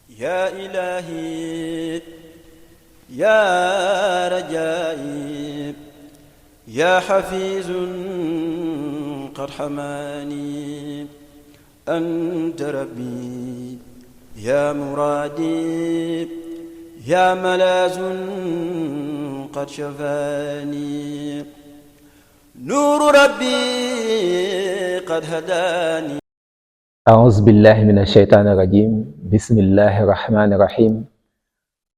يا إلهي يا رجائي يا حفيظ قد حماني أنت ربي يا مرادي يا ملاذ قد شفاني نور ربي قد هداني. أعوذ بالله من الشيطان الرجيم. بسم الله الرحمن الرحيم.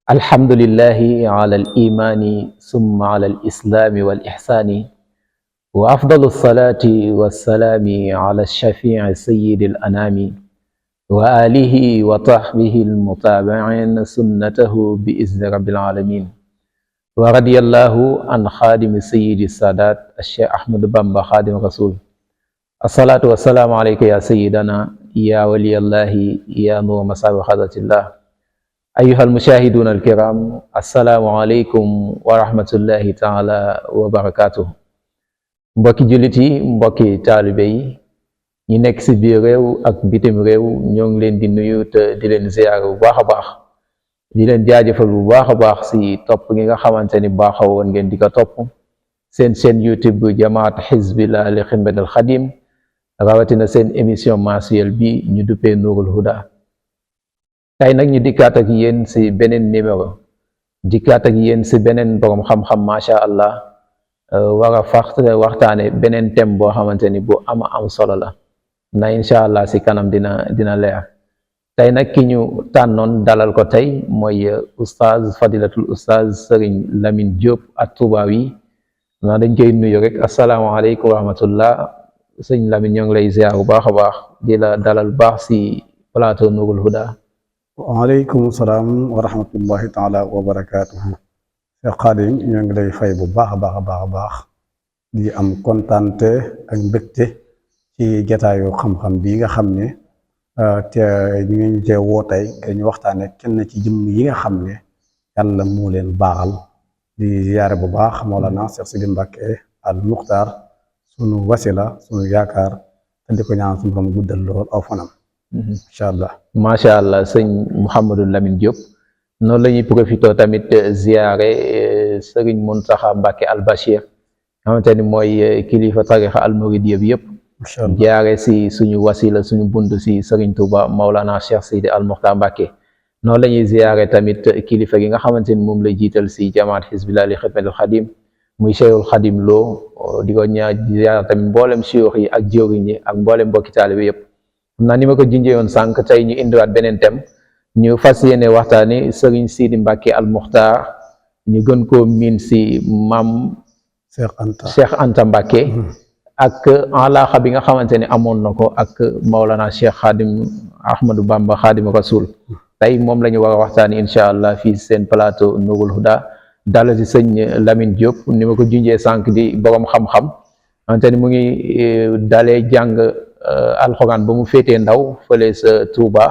الحمد لله على الإيمان ثم على الإسلام والإحسان، وأفضل الصلاة والسلام على الشفيع سيد الأنام وآله وصحبه المتابعين سنته بإذن رب العالمين. ورضي الله عن خادم سيد السادات الشيخ أحمد بامبا خادم الرسول. الصلاة والسلام عليك يا سيدنا يا ولي الله يا نور مساوي حضرة الله. أيها المشاهدون الكرام، السلام عليكم ورحمة الله تعالى وبركاته. mbokki jullit yi, mbokki taalibe yi ñi nekk ci biir réew ak bitim réew ñoo ngi leen di nuyu te di leen ziyaar bu baax a baax, di leen jaajëfal bu baax a baax ci topp gi nga xamante ni baaxoo woon ngeen di ko topp seen chaîne YouTube jamaat Hizbillah li xidmatil xadim, rawatina seen émission mensuelle bi ñu duppee Nuurul Huda. tey nag ñu dikkaat ak yéen ci beneen numéro, dikkaat ak yéen ci beneen borom xam-xam macha allah, war a waxtaane beneen thème boo xamante ni bu am solo la na incha allah ci kanam dina leer. tey nag ki ñu tànnoon dalal ko tey mooy oustaz fadilatul oustaz Serigne Lamine Diop at-Toubawi. naa dañ koy nuyu rek. asalaamaaleykum wa rahmatullah. sëñ Lamine ñoo ngi lay ziar bu baax a baax, di la dalal baax ci plateau Nuurul Huda. waaleykum salaam wa rahmatullahi taala wa barakaatuhu. Cheikh Khadim ñoo ngi lay fay bu baax a baax di am kontaante ak mbégte ci jataayu xam-xam bii nga xam ne te ñu ngi cee woo tey ñu waxtaane kenn ci jëmm yi nga xam ne yàlla moo leen baaxal. di ziyaare bu baax Mawlana Cheikh Sidi Mbacke al Muxtaar, sunu wasila sunu yaakaar, te di ko ñaan sunu borom guddal lool aw fanam. incha allah macha allah sëñ Mouhamadou Lamine Diop. noonu la ñuy profité tamit ziyaare Serigne Mountakha Mbacke al Bachir, xamante ni mooy kilifa tarixa al Muridiyya bi yëpp. jaare si suñu wasila suñu bunt si Serigne Touba Maulana Cheikh Sidi al Muxtaar Mbacke. noonu la ñuy ziyaare tamit kilifa gi nga xamante ni moom lay jiital si jamaat Hizbillah li xidmatil xadim muy Cheikhul Xadim Lo. di ko ñaa ziyaare tamit mboolem siyoox yi ak jëwriñ yi ak mboolem mbokki taalibe yëpp. xam naa ni ma ko junjee woon sànq, tey ñu indiwaat beneen thème. ñu fas yéene waxtaani Serigne Sidi Mbacke al Muxtaar, ñu gën koo miin si maam Cheikh Anta Mbacke, ak alaaxa bi nga xamante ne amoon na ko ak Maulana Cheikh Khadim Ahmadou Bamba Khadim Rasoul. tey moom la ñu war a waxtaani incha allah fii seen plateau Nuurul Huda, dala si sëñ Lamine Diop ni ma ko junjee sànq di borom xam-xam xamante ni mu ngi dalee jàng alxuraan ba mu féetee ndaw fële sa Touba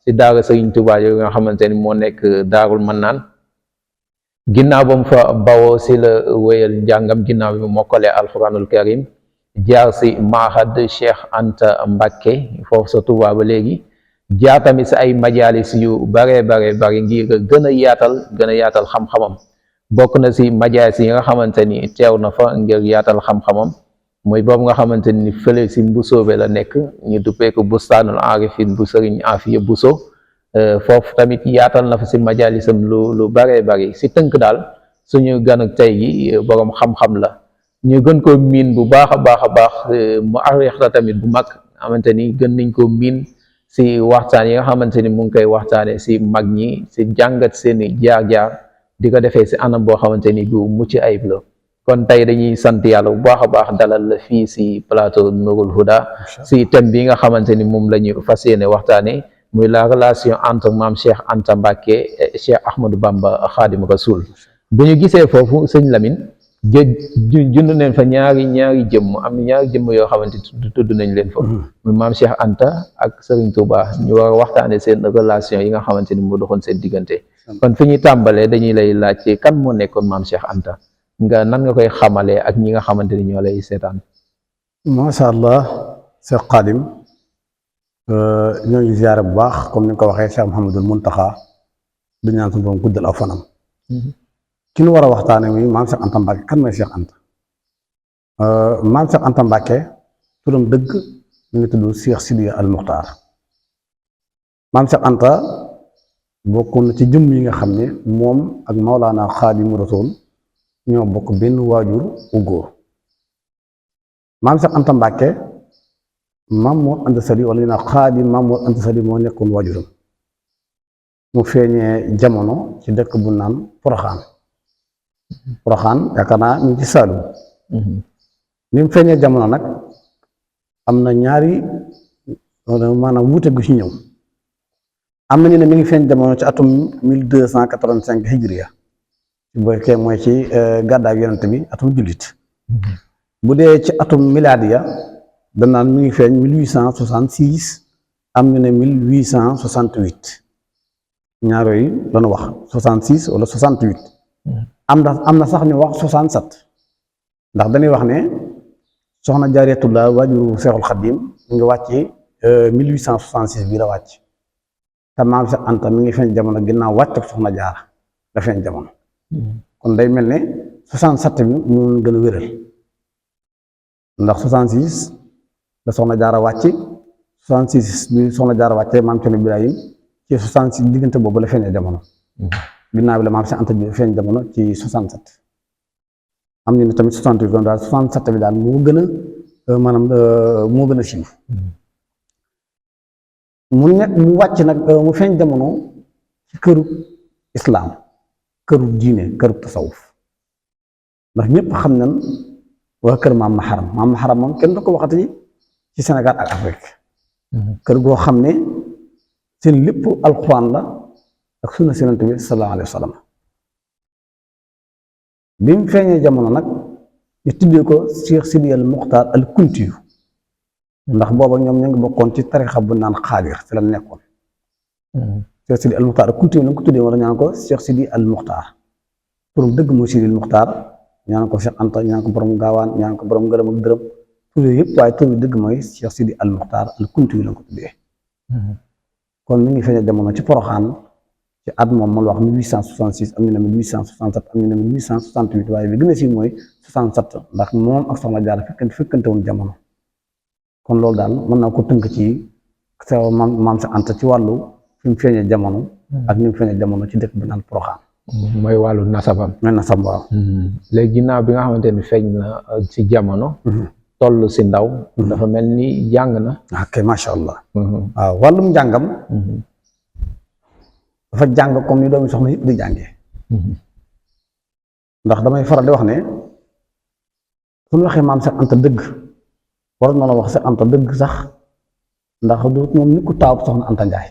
si daara Serigne Touba yooyu nga xamante ni moo nekk Daarul Mannaan. ginnaaw ba mu fa bawoo si la wéyal njàngam, ginnaaw bi mu mokkalee alxuraanul karim, jaar si Mahad Cheikh Anta Mbacke foofu sa Touba ba léegi, jaar tamit si ay majalis yu bare ngir gën a yaatal xam-xamam. bokk na si majalis yi nga xamante ni teew na fa ngir yaatal xam-xamam mooy boobu nga xamante ni fële si Mbusoobe la nekk, ñu duppee ko Bustaanul Arifin bu Serigne Afiya Buso. foofu tamit yaatal na fa si majalisam lu bare si tënk daal suñu gan ak tey gi boroom xam-xam la, ñu gën koo miin bu baax a baax mu arrix la tamit bu mag, xamante ni gën nañ koo miin si waxtaan yi nga xamante ni mu ngi koy waxtaane si mag ñi, si jàngat seeni jaar-jaar, di ko defee si anam boo xamante ni bu mucc ayib la. kon tey dañuy sant yàlla bu baax a baax dalal la fii si plateau Nuurul Huda si thème bi nga xamante ni moom la ñu fas yéene waxtaane, muy la relation entre maam Cheikh Anta Mbacke et Cheikh Ahmadou Bamba Khadim Rasoul. bu ñu gisee foofu sëñ Lamine jund nañ fa ñaari jëmm, am na ñaari jëmm yoo xamante tudd nañ leen fa, muy maam Cheikh Anta ak Serigne Touba. ñu war a waxtaane seen relation yi nga xamante ni moo doxoon seen diggante. kon fi ñuy tàmbalee dañuy lay laaj kan moo nekkoon maam Cheikh Anta, nga nan nga koy xamalee ak ñi nga xamante ni ñoo lay seetaan. macha allah Cheikh Khadim ñoo ngi ziyaare bu baax comme ni nga ko waxee Cheikh Mouhamadul Mountakha di ñaan suñu borom guddal aw fanam ki ñu war a waxtaane muy maam Cheikh Anta Mbacke kan mooy Cheikh Anta maam Cheikh Anta Mbacke turam dëgg mi ngi tudd Cheikh Sidiya al Muxtaar maam Cheikh Anta bokk na ci jëmm yi nga xam ne moom ak Maolana Xaadimu Rasuul ñoo bokk benn waajur wu góor maam Cheikh Anta Mbacke Maam Mor Anta Sali wala ñu naan Xaadim Maam Mor Anta Sali moo nekkoon waajuram mu feeñee jamono ci dëkk bu naan Poroxaan yaakaar naa ñu ci Saalum ni mu feeñee jamono nag am na ñaari maanaam wuute gu ci ñëw am na ñu ne mi ngi feeñ jamono ci atum 1285 hijriya booy kee mooy ci gàddaay yonent bi atum jullit bu dee ci atum milaadiya danaan mi ngi feeñ 1866 am ñu ne 1868 ñaar yooyu lañu wax 66 wala 68 am na sax ñu wax 67 ndax dañuy wax ne soxna Jaaratullaa waajuru Seexul Xadiim mi ngi wàcc 1866 bii la wàcc te maam Cheikh Anta mi ngi feeñ jamono ginnaaw wàcc ak soxna Jaara la feeñ jamono kon day mel ne 67 bi mu gën a wéral ndax 66 la soxna Jaara wàcc 66 bi soxna Jaara wàccee maam Cerno Ibrahim ci 66 diggante boobu la feeñee jamono ginnaaw bi la maam Cheikh Anta bi feeñ jamono ci 67 am ñu ne tamit 68 kon daal 67 bi daal moo gën a maanaam moo gën a siiw mu wàcc nag mu feeñ jamono ci këru islaam këru diine këru tasawuf ndax ñëpp xam nañ waa kër maam Maharam moom kenn du ko waxati ci Sénégal ak Afrique kër goo xam ne seen lépp alxuraan la ak sunna si Yonent bi sallallahu alayhi wa sallam bi mu feeñee jamono nag ñu tuddee ko Cheikh Sidi al Muxtaar al Kuntiyu ndax booba ñoom ñu ngi bokkoon ci tarixa bu naan xaadir ci la nekkoon Cheikh Sidi al Muxtaar al Kuntiyu la ko tuddee wala ñaan ko Cheikh Sidi al Muxtaar pour dëgg mooy Sidi al Muxtaar ñaan ko Cheikh Anta ñaan ko borom gaawaan ñaan ko borom ngërëm ak dërëm tur yooyu yëpp waaye tur bi dëgg mooy Cheikh Sidi al Muxtaar al Kuntiyu la ko tuddee kon mi ngi feeñee jamono ci Poroxaan ci at moom man wax 1866 am ñu ne 1867 am ñu ne 1868 waaye bi gën a siiw mooy 67 ndax moom ak soxna Jaara fekkante woon jamono kon loolu daal mën naa ko tënk ci sa maam Cheikh Anta ci wàllu fi mu feeñee jamono ak ni mu feeñee jamono ci dëkk bi naan Poroxaan mooy wàllu nasabam mooy nasab waaw léegi ginnaaw bi nga xamante ni feeñ na ci jamono toll si ndaw dafa mel ni jàng na ok macha allah waaw wàllum njàngam dafa jàng comme ni doomi soxna yëpp di jàngee ndax damay faral di wax ne suñu waxee maam Cheikh Anta dëgg war na la wax Cheikh Anta dëgg sax ndax du moom ni ku taawub soxna Anta Njaay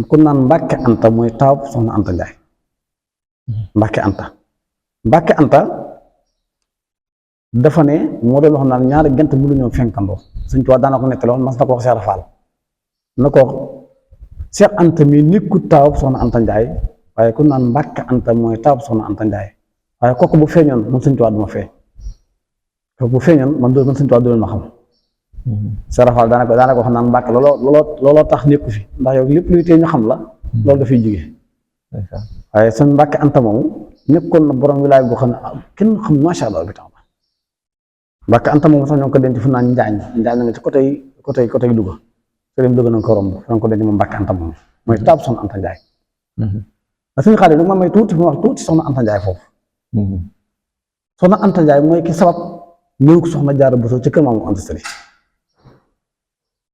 ku naan Mbàkke Anta mooy taawub soxna Anta Njaay Mbàkke Anta dafa ne moo doon wax naan ñaari gent mënu ñoo fenkandoo Sëñ Tuubaa daana ko nettali woon mas na ko wax Cheikh Rafal na ko Cheikh Anta mi nit ku taawub soxna Anta Njaay waaye ku naan Mbàkke Anta mooy taawub soxna Anta Njaay waaye kooku bu feeñoon man Sëñ Tuubaa duma feeñ kooku bu feeñoon man Sëñ Tuubaa du ma xam Cheikh Rafal daana ko wax naan Mbàkke looloo tax nekku fi ndax yow lépp luy tee ñu xam la loolu dafay jóge waaye seen Mbàkke Anta moomu nekkoon na borom wilaay boo xam ne kenn xam macha allah bi tax Mbàkke Anta moomu sax ñoo ko denc fu naan Njaañ na nga ci côté Louga sëriñ dëgg nañ ko romb fa ko denc moom Mbàkke Anta moomu mooy taab soxna Anta Njaay da suñu xaalis nag ma may tuuti fu ma wax tuuti soxna Anta Njaay foofu soxna Anta Njaay mooy ki sabab ñëw ko soxna Jaara Buso ci kër Maamu Anta Sali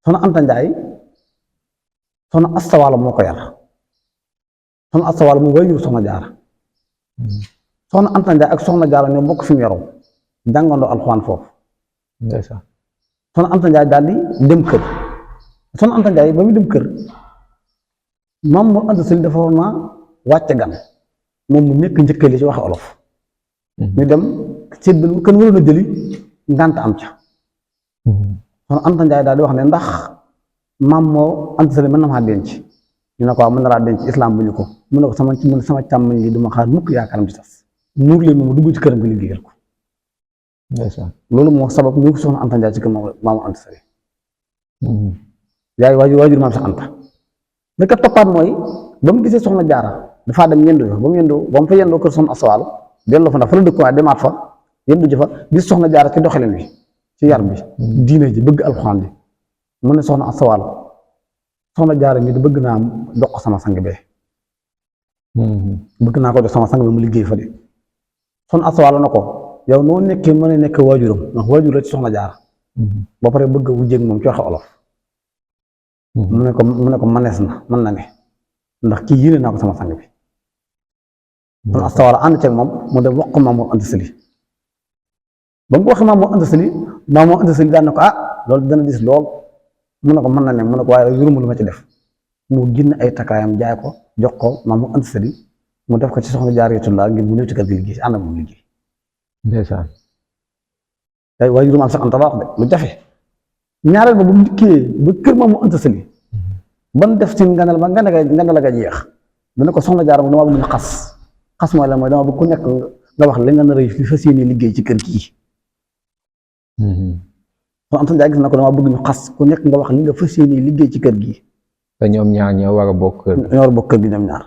soxna Anta Njaay soxna Asta Waalo moo ko yar soxna Asta Waalo mu waajur soxna Jaara soxna Anta Njaay ak soxna Jaara ñoo bokk fi mu yaroo jàngandoo alxuraan foofu soxna Anta Njaay daal di dem kër soxna Anta Njaay ba muy dem kër Maam Mor Anta Sali dafa war naa wàcce gan moom mu nekk njëkkali ci waxe olof ñu dem séddal kenn waroon a jëli ngànt am ca soxna Anta Njaay daal di wax ne ndax Maam Mor Anta Sali mën na maa denc ñu ne ko waaw mën na laa denc islam bu ñu ko mu ne ko sama càmmañ li duma xaar mukk yaakaaram ci tas nuur leen moom dugg ci këram gi liggéeyal ko loolu moo sabab ñu ko soxna Anta Njaay ci kër Maamu Anta Sali yaay waajur maam Cheikh Anta li ko toppaat mooy ba mu gisee soxna jaara dafaa dem yendu ba mu yendu ba mu fa yendoo kër soxna aswaal delloo fa ndax fa la dëkkuwaay demaat fa yendu ji fa gis soxna jaara ci doxalin wi ci yar bi diine ji bëgg alxuraan bi mu ne soxna aswaal soxna jaara mi di bëgg naa jox ko sama sang bee bëgg naa ko jox sama sang bi mu liggéey fa de soxna aswaal na ko yow noo nekkee mën a nekk waajuram ndax waajur la ci soxna jaara ba pare bëgg wu jéeg moom ci waxe olof mu ne ko manees na mën na ne ndax kii yéene naa ko sama sang bi soxna aswaal ànd ceeg moom mu dem wax ko Maam Mor Anta Sali ba mu ko waxee Maam Mor Anta Sali Maam Mor Anta Sali daan na ko loolu dana dis lool mu ne ko mën na ne mu ne ko waaye yuruma lu ma ci def mu génn ay takkaayam jaay ko jox ko Maam Mor Anta Sali mu def ko ci soxna Jaaratullaa ngir mu ñëw ci kër gi liggéey ànd ak moom liggéey ndeysaan tey waaye Maam Cheikh Anta la wax de lu jafe ñaareel ba bu mu dikkee ba kër Maam Mor Anta Sali ban def ci nganal ba nganal la ga jeex dana ko soxna Jaara dama bëgg ñu xas mooy la mooy dama bëgg ku nekk nga wax li nga nar a fi fas yéene liggéey ci kër gii kon Anta Ndiaye gis na ko dama bëgg ñu xas ku nekk nga wax li nga fas yéene liggéey ci kër gii te ñoom ñaar ñoo war a bokk kër gi ñoo war a bokk kër gi ñoom ñaar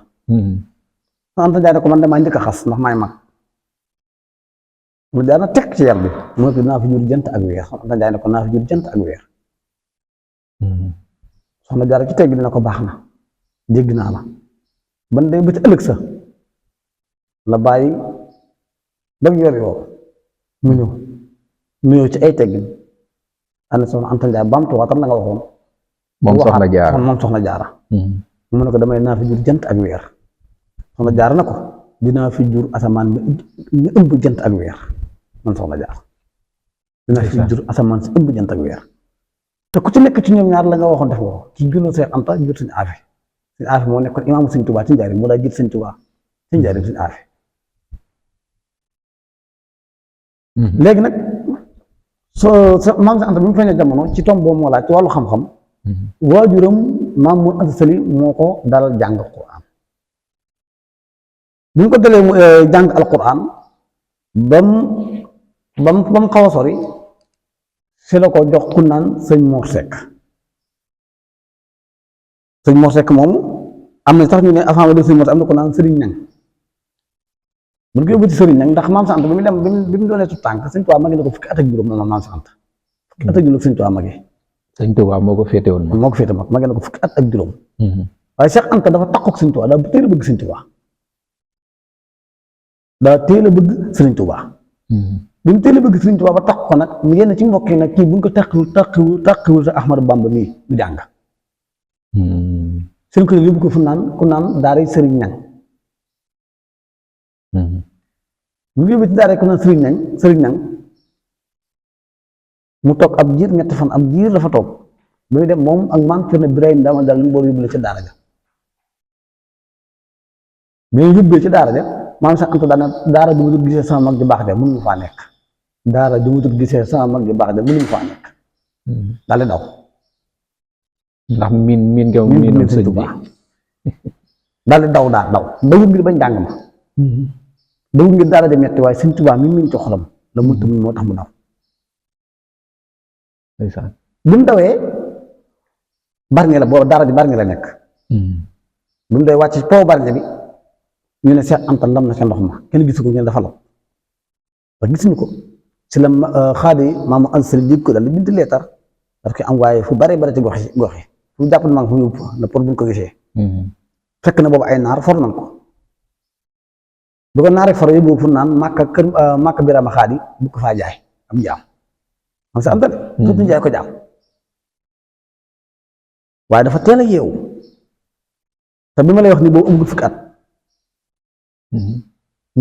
Anta Ndiaye ne ko man damaa njëkk a xas ndax maay mag mu daana teg ci yar bi mu ne ko dinaa fi jur jant ak weer Anta Ndiaye ne ko naa fi jur jant ak weer soxna Jaara ci teg gi dina ko baax na dégg naa la ban day ba ci ëllëg sa la bàyyi ba yor yoo mu ñëw nuyoo ci ay teggin ànd soxna Anta Ndiaye baamtuwaatal la nga waxoon moom soxna Jaara moom soxna Jaara mu ne ko damay naa fi jur jant ak weer soxna Jaara na ko dinaa fi jur asamaan ñu ëmb jant ak weer man soxna Jaara dinaa fi jur asamaan si ëmb jant ak weer te ku ci nekk ci ñoom ñaar la nga waxoon def ko ci juróom Seex Anta jur Sëñ Aafe Sëñ Aafe moo nekkoon imaamu Sëñ Tuubaa ci Njaaréem moo daa jiit Sëñ Tuubaa ci Njaaréem Sëñ Aafe léegi nag soo maam Seex Anta bi mu feeñee jamono ci tomb boobu moo laaj ci wàllu xam-xam waajuram Maam Mor Anta Sali moo ko dalal jàng Alquraan bi ñu ko dalee jàng Alquraan ba mu xaw a sori si la ko jox ku naan sëñ Mor Seck moomu am na sax ñu ne avant ma def sëñ Mor am na ku naan Sëriñ Ñang bu ñu ko yóbbu ci Sëriñ Ñang ndax maam Seex Anta bi mu dem bi mu doonee tu tànk Sëñ Tuubaa magi na ko fukki at ak juróom moom maam Seex Anta fukki at ak juróom Sëñ Tuubaa magi Sëñ Tuubaa moo ko féete woon moo ko féete mag magi na ko fukki at ak juróom waaye Seex Anta dafa takkook Sëñ Tuubaa daa teel a bëgg Sëñ Tuubaa daa teel a bëgg Sëriñ Tuubaa bi mu teel a bëgg Sëriñ Tuubaa ba tax ko nag mu yenn ci mbokk yi nag kii bu ñu ko tàqiwul sa Ahmadu Bamba mii du jàng seen ko yóbbu ko fu naan daaray Sëriñ Ñang bu ñu yóbbu ci daaray ku naan Sëriñ Ñang mu toog ab jiir ñetti fan ab jiir la fa toog ba muy dem moom ak maam Cerno Birahim dama dal lu mboolu yóbbu la ci daara ja bi ñu yóbbee ci daara ja maam Seex Anta daara ju ma dul gisee sama mag ju baax de mënuñu faa nekk daara ju ma dul gisee sama mag ju baax de mënuñu faa nekk daal di daw ndax miin nga miinam sëñ bi daal di daw dawul ngir bañ jàng ma dawul ngir daara ja metti waaye Sëñ Tuubaa mi miin ci xolam la mënta mun moo tax mu daw bi mu dawee Bargny la booba daara ji Bargny la nekk bi mu dee wàcc ci kaw Bargny bi ñu ne Seex Anta lam na ca ndox ma kenn gisu ko ñu ne dafa law wax gisuñu ko si la xaadi Maam Mor Anta Sali ko daal di bind leetar parce que am waaye fu bare ci gox yi fu jàpp ne maa ngi fa yóbbu na pour buñ ko gisee fekk na boobu ay naar for nañ ko bu ko naaree for yóbbu fu naan Màkka Birama Xaadi bu ko faa jaay am jaam am sa am dale tuuti jaay ko jaam waaye dafa teel a yeewu te bi ma lay wax ni boobu ëmb fukki at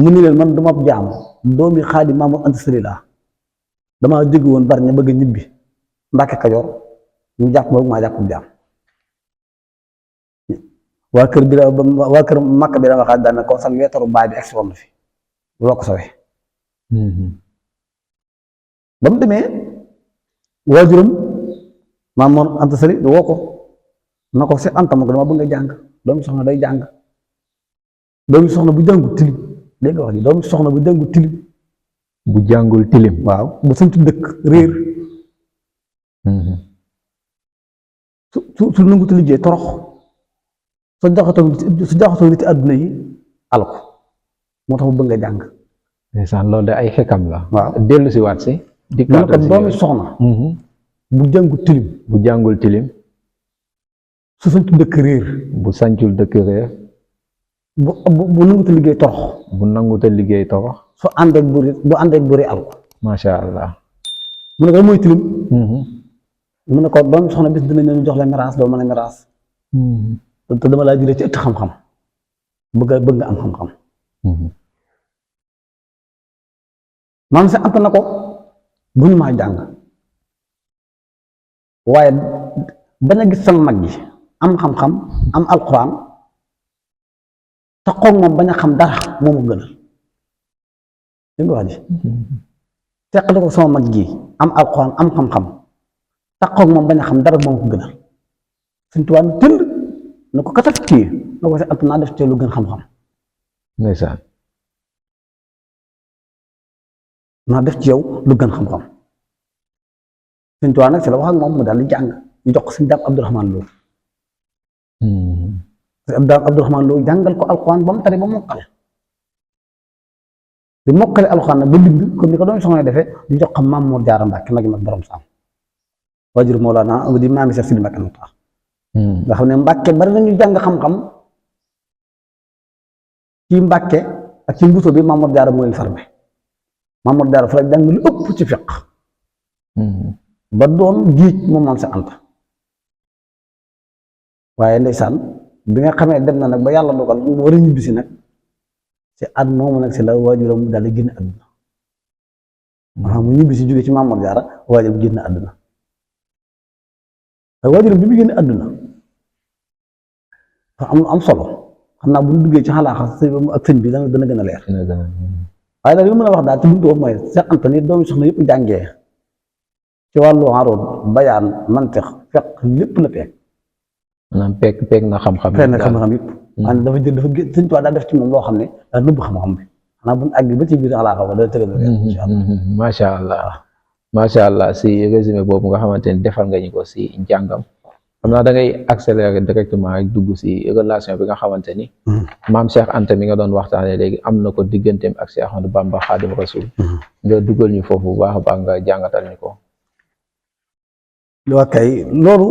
mu ni leen man duma ab jaam doomi Xaadi Maam Mor Anta Sali laa damaa jóge woon Bargny bëgg a ñibbi Mbàkke Kajoor ñu jàpp ma maa jàpp jaam waa kër Màkka bi dama xaaj daan na ko sax weetaru baay bi egsi woon na fi loo ko sawee ba mu demee waajuram Maam Mor Anta Sali woo ko na ko Seex Anta ma ko dama bëgg nga jàng doomi soxna day jàng doomi soxna bu jàngu tilim dégg nga wax ji doomi soxna bu jàngu tilim bu jàngul tilim waaw bu sant dëkk réer su nanguta liggéey torox su jaxatoo nit àdduna yi alko moo tax mu bëgg nga jàng. ndeysaan loolu de ay xekam la. waaw dellu si waat si. mu ne ko doomi soxna. bu jàngul tilim. bu jàngul tilim. su sañcul dëkk réer. bu sañcul dëkk réer. bu nanguta liggéey torox. bu nanguta liggéey torox. su àndeek buri alko. macha allah. mu ne ko mooy tilim. mu ne ko doomi soxna bis dina ñëw ñu jox la miraas doo mën a miraas. te dama laa jëlee ci ëtt xam-xam bëgg nga am xam-xam. maam si ant na ko bu ñu maa jàng waaye bañ a gis sama mag ji am xam-xam am alquran taxoog moom bañ a xam dara moo ma gënal dégg nga wax ji teqale ko sama mag ji am alquran am xam-xam taxoog moom bañ a xam dara moo ma ko gënal suñ tuwaan tënd na ko kataf kii na ko si ant naa def ci lu gën xam-xam ndeysaan naa def ci yow lu gën xam-xam suñ tuwaan nag si la wax ak moom mu daal di jàng ñu jox ko suñ daam Abdourahman Lo Abdourahman Lo jàngal ko alxuraan ba mu tari ba mokkal bi mokkale alxuraan nag ba bind comme ni ko doon soxna defee ñu jox ko Maam Mor Jaara Mbàkke magi mag borom saam waajur Mawlaana di maami Seex Sidi Mbàkke Muxtaar nga xam ne Mbàkke bari nañu jàng xam-xam ci Mbàkke ak ci Mbuso bi Maam Mor Jaara mooy farme Maam Mor Jaara fa la jàng lu ëpp ci fiq ba doon géej moom Maam Seex Anta waaye ndeysaan bi nga xamee dem na nag ba yàlla dogal mu war a ñibbisi nag ci at moomu nag si la waajuram mu daal di génn àdduna maanaam mu ñibbisi jóge ci Maam Mor Jaara waajuram génn àdduna waaye waajuram bi mu génn àdduna am solo xam naa bu ñu duggee ci xalaaxa ak sëñ bi dana gën a leer waaye daal li mën a wax daal ci buntu boobu mooy Seex Anta ni doomi soxna yëpp jàngee ci wàllu aroon bayaan mantiq fiq lépp la peeg maanaam peeg na xam-xam peeg na xam-xam yëpp maanaam dafa jël sëñ Tuubaa daa def ci moom loo xam ne daa nëbb xam-xam bi xanaa bu ñu àgg ba ci biir alaaxa ba dana tëgal insha Allah macha allah macha allah si résumé boobu nga xamante ni defal nga ñu ko si njàngam xam naa da ngay accélérer directement rek dugg si relation bi nga xamante ni maam Cheikh Anta mi nga doon waxtaanee léegi am na ko digganteem ak Cheikh Ahmadou Bamba Xaadim Rasul nga dugal ñu foofu bu baax a baax nga jàngatal ñu ko waa kay loolu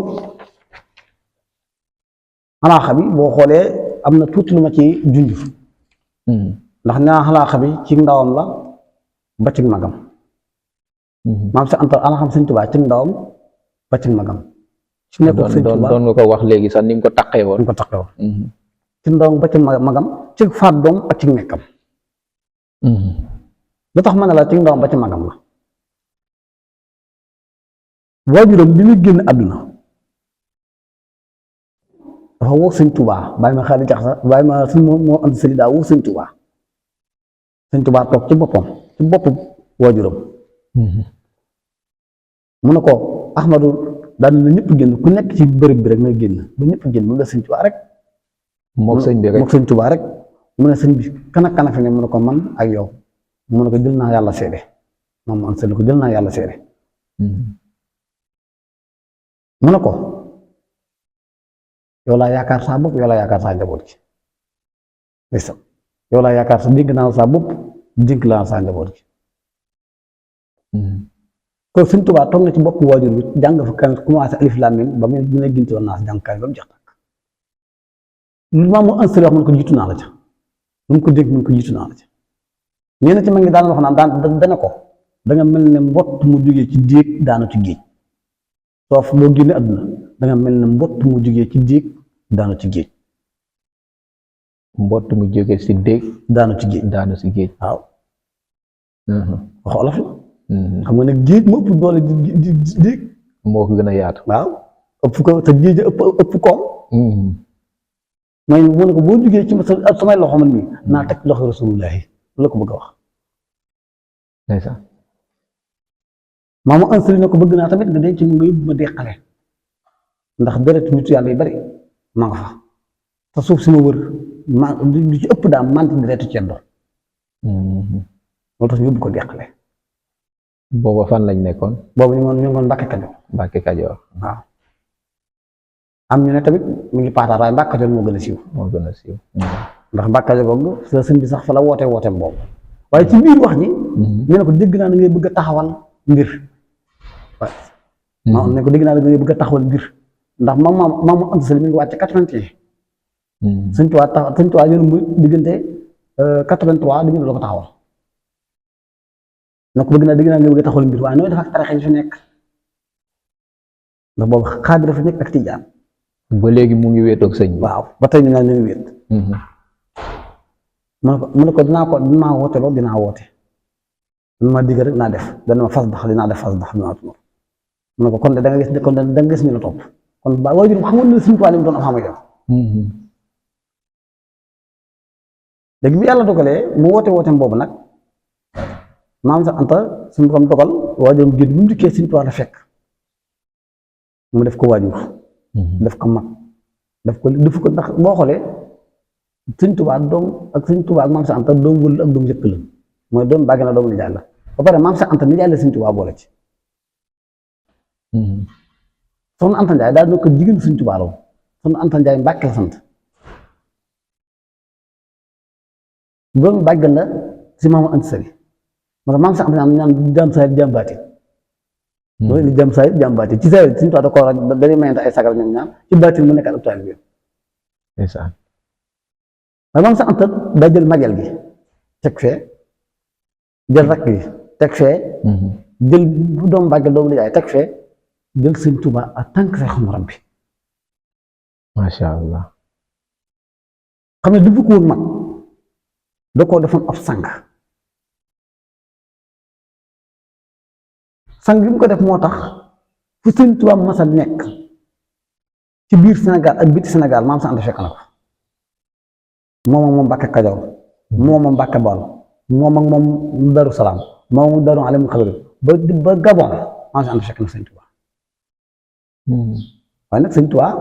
xalaaxa bi boo xoolee am na tuuti lu ma ci junj ndax nee xalaaxa bi ci ndawam la ba ci magam maam Cheikh Anta ana xam Sëñ Tuubaa ci ndawam ba ci magam ci nekkul Sëñ Tuubaa doon nga ko wax léegi sax ni mu ko taqee woon ci ndawam ba ci magam ci faat doom ak ci nekkam lu tax ma ne la ci ndawam ba ci magam la waajuram bi muy génn àdduna dafa woo Sëñ Tuubaa bàyyi ma xaali jax sax bàyyi ma suñ moo am sëriñ daa woo Sëñ Tuubaa Sëñ Tuubaa toog ci boppu waajuram mu ne ko Ahmadu daan na ñëpp génn ku nekk ci bërëb bi rek na génn ba ñëpp génn mu la Sëñ Tuubaa rek mook Sëñ Tuubaa rek mu ne sëñ bi kan fi ne mu ne ko man ak yow mu ne ko jël naa yàlla seede moom am sëñ ko jël naa yàlla seede mu ne ko yow laa yaakaar saa bopp yow laa yaakaar saa njaboot gi ndeysaan yow laa yaakaar sa dénk naa saa bopp dénk laa saa njaboot gi kon Sëñ Tuubaa toog na ci bopp waajur bi jàng fa kan commencé alif laam miim ba mu ne ginti woon naa si jàng kaay ba mu jeex tàkk lu ma mu installé wax man ko jiitu naa la ca lu mu ko dégg man ko jiitu naa la ca ñenn ci mag ngi daan wax naan dana ko danga mel ne mbott mu jógee ci déeg daanu ci géej soof boo génne àdduna danga mel ne mbott mu jógee ci déeg daanu ci géej mbott mu jógee si déeg daanu ci géej waaw wax olof la xam nga ne géej mu ëpp doole di déeg moo ko gën a yaatu waaw ëpp ko te géej ëpp koom mooy mu ne ko boo jógee ci samay loxo man mi naa teg loxo rasulullahi la ko bëgg a wax ndeysaan maamu ansari ne ko bëgg naa tamit nga denc mu nga yóbbu ma deqale ndax deret nit yàlla yu bari ma nga fa te suuf si ma wër ma lu ci ëpp daa manti deretu ceddo moo tax ñu yóbbu ko deqale booba fan lañ nekkoon boobu ñu ngoon Mbàkke Kajoor Mbàkke Kajoor waaw am ñu ne tamit mu ngi paataar waaye Mbàkke Kajoor moo gën a siiw moo gën a siiw. ndax Mbàkke Kajoor boobu sa sëñ bi sax fa la wooteem boobu waaye ci biir wax ji ñu ne ko dégg naa da ngay bëgg a taxawal mbir waaw ne ko dégg naa da ngay bëgg a taxawal mbir ndax maam Anta Sali mi ngi wàcc 81 sëñ Tuubaa yoonu mu diggante 83 di ñu la ko taxawal ne ko bëgg naa dégg naa nga bëgg a taxawal mbir waaye nooy def ak tarixa yi fi nekk ndax boobu xaadir dafa nekk ak tijaan ba léegi mu ngi wéetoog sëñ bi. waaw ba tey ñu naan ñu ngi wéet mu ne ko dinaa woote loolu dinaa woote dana ma digg rek naa def dana ma fas ndax dinaa def fas ndax dinaa tuur mu ne ko kon de da nga gis ñu la topp kon ba waajur xamoon na Sëñ Tuubaa li mu doon am yow léegi bi yàlla dogalee mu wooteem boobu nag maam sax Anta suñu borom dogal waajuram génn bu mu dikkee Sëñ Tuubaa la fekk mu def ko waajur def ko mag def ko ndax boo xoolee Sëñ Tuubaa doom ak Sëñ Tuubaa ak maam sax Anta doom wël ak doom njëkk la mooy doom bàgg na doom nijaay la ba pare maam sax Anta nijaay la Sëñ Tuubaa boole ci soxna Anta Njaay daal nekk jigéen Sëñ Tuubaa la soxna Anta Njaay Mbàkke la sant doomu bàggan la si maamu Anta Sali moo tax maam sax Anta ñaan jàmm saa jàmm baati mooy li jàmm saa jàmm baati ci saa Sëñ Tuubaa da ko dañuy mayante ay sagar ñoom ñaan ci baati mu nekk ak taalibe bi ndeysaan waaye maam sax Anta daa jël magel gi teg fee jël rakk gi teg fee jël doomu bàggal doomu nijaay teg fee jël Sëñ Tuubaa en tant que say xamuram bi macha allah xam ne du ko woon mag da koo defoon ab sang bi mu ko def moo tax fu Sëñ Tuubaa masa nekk ci biir Sénégal ak biti Sénégal maam sa Anta fekk na ko moom Mbàkke Kajoor moom Mbàkke Bawol moom Daru Salaam moom Daru Alimul Xabir ba Gabon maam sa Anta fekk na Sëñ Tuubaa waaye nag Sëñ Tuubaa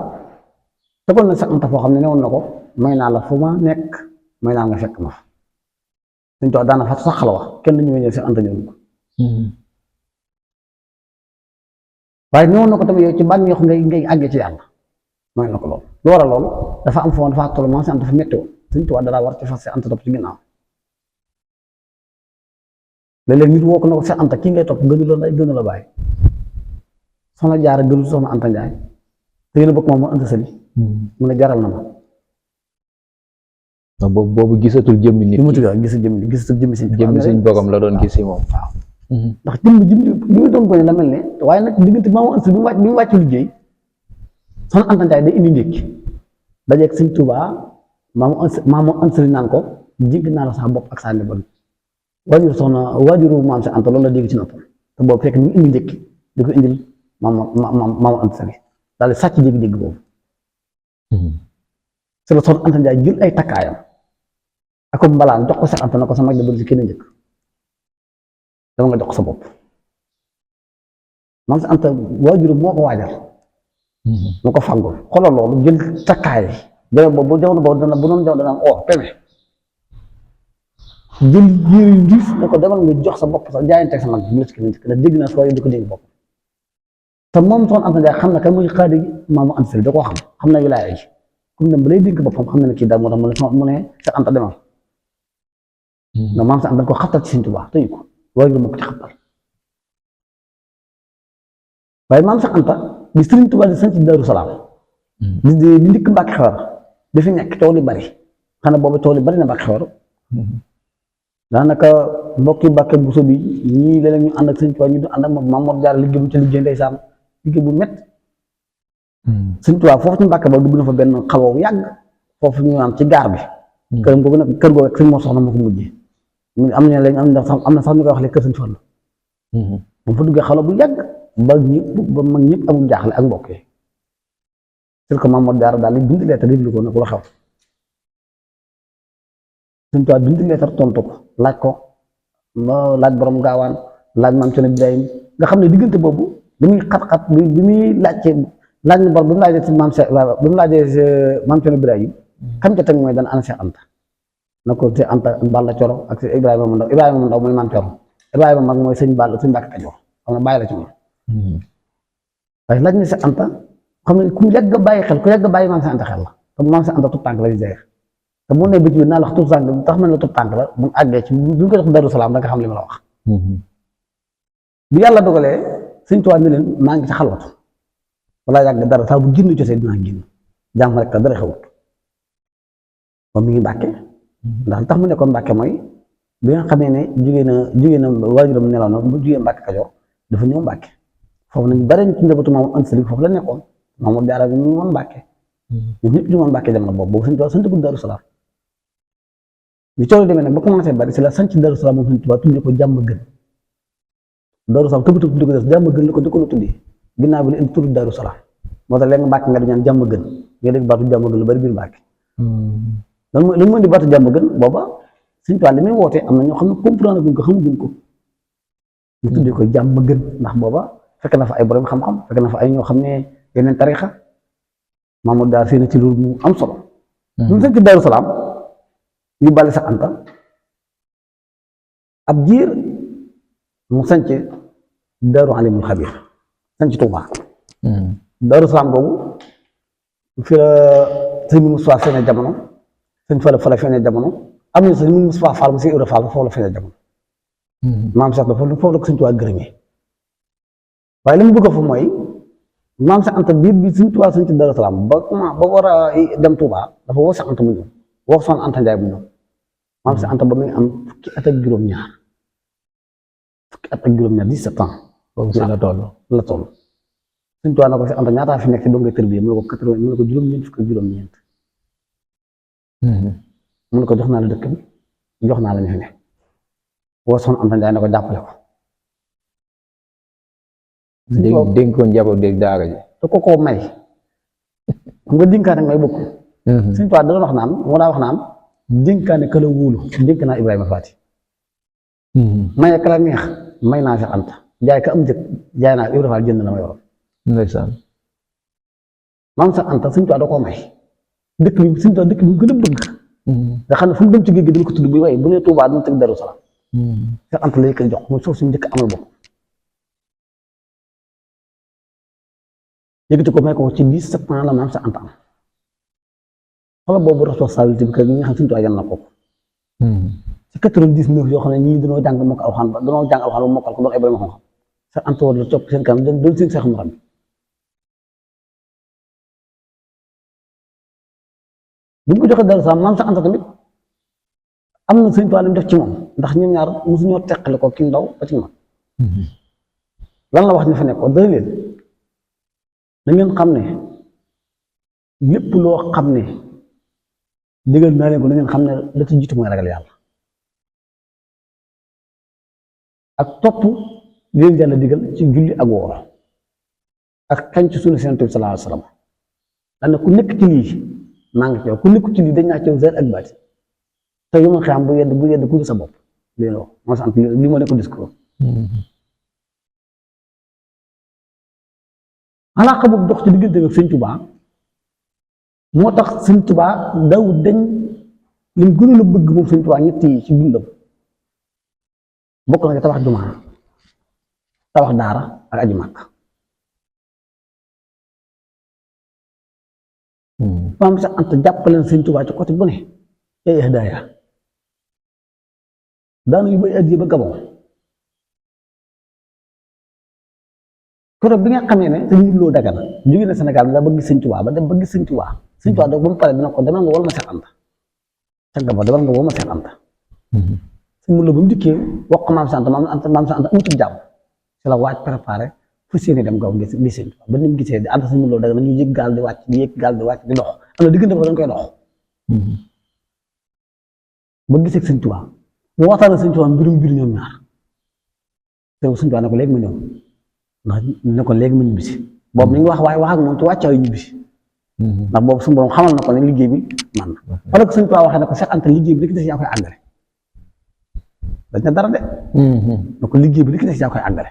tegoon na sax Anta foo xam ne newoon na ko may naa la fu ma nekk may naa nga fekk ma fa Sëñ Tuubaa daana fa sax xala wax kenn du ñëw si Anta ñëw ko waaye newoon na ko tamit yow ci bànneexu ngay àggee ci yàlla may na ko loolu lu war a loolu dafa am foo dafa toll maam si Anta dafa métti woon Sëñ Tuubaa dara war ci fas si Anta topp ci ginnaaw léeg-léeg nit woo ko na ko si Anta kii ngay topp gënu la gënu la bàyyi soxna Jaara gënul soxna Anta Njaay te yéen a bokk moom moo Anta Sali mu ne jaral na ma boobu gisatul jëmmi nit gisatul jëmmi suñ borom la doon gis si moom waaw ndax jëmmi li mu doon gone la mel ne waaye nag diggante maamu Anta Sali bi mu wàcc liggéey soxna Anta Njaay day indi ndékki dajeeg Sëñ Tuubaa maamu Anta Sali naan ko jégg naa la sax bopp ak saa njaboot waajuru maam si Anta loolu la dégg ci noppam te boobu fekk ni mu indi ndékki di ko indil maamu Anta Sali daal di sàcc dégg-dégg boobu si la soxna Anta Njaay jël ay takkaayam ak mbalaan jox ko Seex Anta na ko sa mag de bëri si kenn njëkk dama nga jox ko sa bopp maam si Anta waajuru moo ko waajal moo ko fàggul xoolal loolu jël takkaay jamono boobu bu doon jamono dana am or peme jël yére yu ndiis ne ko demal nga jox sa bopp sa jaayanteeg sa mag bi si kenn njëkk ndax dégg naa soo di ko dégg bopp te moom soxna Anta Njaay xam na kan muy xaadi gi maamu Anta Sali da koo xam na wilaaya yi comme dem ba lay dénk boppam xam na ne kii daal moo tax mu ne Seex Anta demal ndax maam Seex Anta ko xattal ci Sëñ Tuubaa tëyu ko waaye moo ko ci xattal waaye maam Seex Anta di Sëriñ Tuubaa di sanc Daaru Salaam di ndikk Mbàkke Xewar di fi nekk tool yi bari xanaa boobu tool yi bari na Mbàkke Xewar daanaka mbokki Mbàkke Buso bi ñii léeg-léeg ñu ànd ak Sëñ Tuubaa ñu du ànd ak moom Maam Mor Jaara liggéey bu ci liggéey ndeysaan liggéey bu métti Sëñ Tuubaa foofu ci Mbàkke ba dugg na fa benn xaloo bu yàgg foofu ñu naan ci gaar bi këram googu nag kër googu ak sëñ moo soxna moo ko mujjee am na léegi am na sax ñu koy wax léegi kër Sëñ Fallu moom fa duggee xaloo bu yàgg ba mag ñëpp amul jaaxle ak mbokk yi c'est que Maam Mor Jaara daal di bind leetar déglu ko nag lu xew Sëñ Tuubaa bind leetar tontu ko laaj borom gaawaan laaj maam Cerno Ibrahim nga xam ne diggante boobu li muy xat-xat bi muy laajte laaj na bor bi mu laajee si maam Cheikh bi mu laajee maam Cerno Ibrahim xam nga tamit mooy dana ana Seex Anta na ko Seex Anta Balla Coro ak si Ibrahima mu ndaw mooy maam Cerno Ibrahima mag mooy sëñ Mbàkke Kajoor xam nga bàyyi la ci moom waaye laaj na Seex Anta xam ne ku yàgg bàyyi xel ku yàgg bàyyi maam sa Anta xel la te maam sa Anta tout tànk la di jeex te bu ne bëcc bi naa la wax tout tànk tax man la tout tànk la bu àggee ci bu ñu ko jox Daru Salaam da nga xam li ma la wax bi yàlla dogalee Sëñ Tuubaa ni leen maa ngi ci xalwatu wala yàgg dara saa bu génn jotee dinaa génn jàmm rek dara xewut ba mi ngi Mbàkke ndax tax mu nekkoon Mbàkke mooy bi nga xamee ne jugee na waajuram nelaw na bu jugee Mbàkke Kajoor dafa ñëw Mbàkke foofu nañ bari ci njabootu Maam Anta Sali foofu la nekkoon Maam Jaara bi mu ngi woon Mbàkke ñoom ñëpp ñu woon Mbàkke jamono boobu Sëñ Tuubaa sant ko Daru Salaam li coono demee nag ba commencé bari si la sanc Daru Salaam moom Sëñ Tuubaa tuddee ko jàmm gën Daru Salaam tëb tëb tuddee ko jàmm gën la ko di ko tuddee ginnaaw bi la indi turu Daru Salaam moo tax léegi Mbàkke nga di ñaan jàmm gën nga dégg baatu jàmm gën lu bari biir Mbàkke lan mooy di baatu jàmm gën booba Sëñ Tuubaa li muy wootee am na ñoo xam ne comprendre guñ ko xamaguñ ko ñu tuddee ko jàmm gën ndax booba fekk na fa ay borom xam-xam fekk na fa ay ñoo xam ne yeneen tarixa Mamadou daal seen ci loolu mu am solo ñu sanc Daru Salaam ñu bàyyi sa Anta ab jiir mu sanc Daaru Alimul Xabiir sanc Tuubaa Daru Salaam boobu fi la sëñ Moussa feeñee jamono sëñ Fala feeñee jamono am na sëñ Moussa Fall mu si Ibra Fall foofu la feeñee jamono maam Cheikh dafa foofu la ko Sëñ Tuubaa gërëmee waaye li mu bëgg fa mooy maam Cheikh Anta biir bi Sëñ Tuubaa sanc Daru Salaam ba war a dem Tuubaa dafa woo Cheikh Anta mu ñëw woo Soxna Anta Njaay mu ñëw maam Cheikh Anta ba muy am fukki at ak juróom-ñaar 17 ans boobu la toll Sëñ Tuubaa na ko Cheikh Anta ñaataa fi nekk ci doo ngay tërbiye mu ne ko 80 mu ne ko juróom-ñeent fukk ak juróom-ñeent mu ne ko jox naa la dëkk bi jox naa la ñu fi ne woo Soxna Anta Njaay na ko jàppale ko dénk ko njaboot dégg daara ji te ko may xam nga dénkaane may bokk Sëñ Tuubaa da doon wax naan moo daa wax naan dénkaane ka la wóolu dénk naa Ibrahima Faati maye ka la neex may naa Cheikh Anta jaay ka am jëkk jaay naa Ibrahima Faati jënd na ma yoroon ndeysaan maam Cheikh Anta Sëñ Tuubaa da koo may dëkk bi Sëñ Tuubaa dëkk bi gën a bëgg nga xam ne fu mu dem ci géej gi dina ko tudd bi waaye bu nee Tuubaa dina tëgg Daru Salaam Cheikh Anta lay koy jox mooy suuf si njëkk amal bopp yëkkati ko may ko ci 17 ans la maam Cheikh Anta am xoolal boobu responsabilité bi kër gi nga xam Sëñ Tuubaa yan na ko ci 99 yoo xam ne ñii dañoo jàng mokkal alxuraan ba mokkal ko doon ay borom xam-xam Cheikh Anta war la topp seen kanam doon seen seex mu xam bi mu ko joxee Daru Salaam maam Cheikh Anta tamit am na Sëñ Tuubaa li mu def ci moom ndax ñoom ñaar mosuñoo teqale ko ki ndaw ba ci mag lan la wax ñu fa nekkoon dana leen da ngeen xam ne lépp loo xam ne digal naa leen ko da ngeen xam ne la ci jiitu mooy ragal yàlla ak topp leen yàlla digal ci julli ak woor ak kañ ci sunna Yonent bi sallallahu alayhi wa sallam dana ku nekk ci lii maa ngi ci yow ku nekk ci lii dañ naa ci yow zahir ak baati te yu ma xam bu yedd ku sa bopp leen wax moo sant li ma nekk discours alaaka boobu dox ci diggante ak Sëñ Tuubaa moo tax Sëñ Tuubaa daw dañ li mu gënoon a bëgg moom Sëñ Tuubaa ñett yi ci dundam bokk na ci tabax jumaa tabax daara ak aji màkk maam Cheikh Anta jàppaleen Sëñ Tuubaa ci côté bu ne ay hadaaya daana yu bay addiya ba Gabon keroog bi nga xamee ne sëñ Loo Dagana jóge na Sénégal da bëgg Sëñ Tuubaa ba dem ba gis Sëñ Tuubaa Sëñ Tuubaa ba mu pare dina ko demal nga wol ma Cheikh Anta ca Gabon demal nga wol ma Cheikh Anta sëñ Loo ba mu dikkee wax ko maam Cheikh Anta maam Cheikh Anta amutul jàmm ci la waaj préparé fu seeni dem gaw gis Sëñ Tuubaa ba ni mu gisee di ànd sëñ Loo Dagana ñu yëg gaal di wàcc di yëg gaal di wàcc di dox am na diggante ba dañ koy dox ba gisee Sëñ Tuubaa mu waxtaan ak Sëñ Tuubaa mbirum mbir ñoom ñaar te Sëñ Tuubaa ne ko léegi ma ñëw ndax ne ko léegi ma ñibbisi boobu mi ngi wax waaye wax ak moom ci wàccaayu ñibbisi ndax boobu suñu borom xamal na ko ne liggéey bi man na wala ko Sëñ Tuubaa waxee ne ko Cheikh Anta liggéey bi li ki des yaa koy àggale dañ ne dara de na ko liggéey bi li ki des yaa koy àggale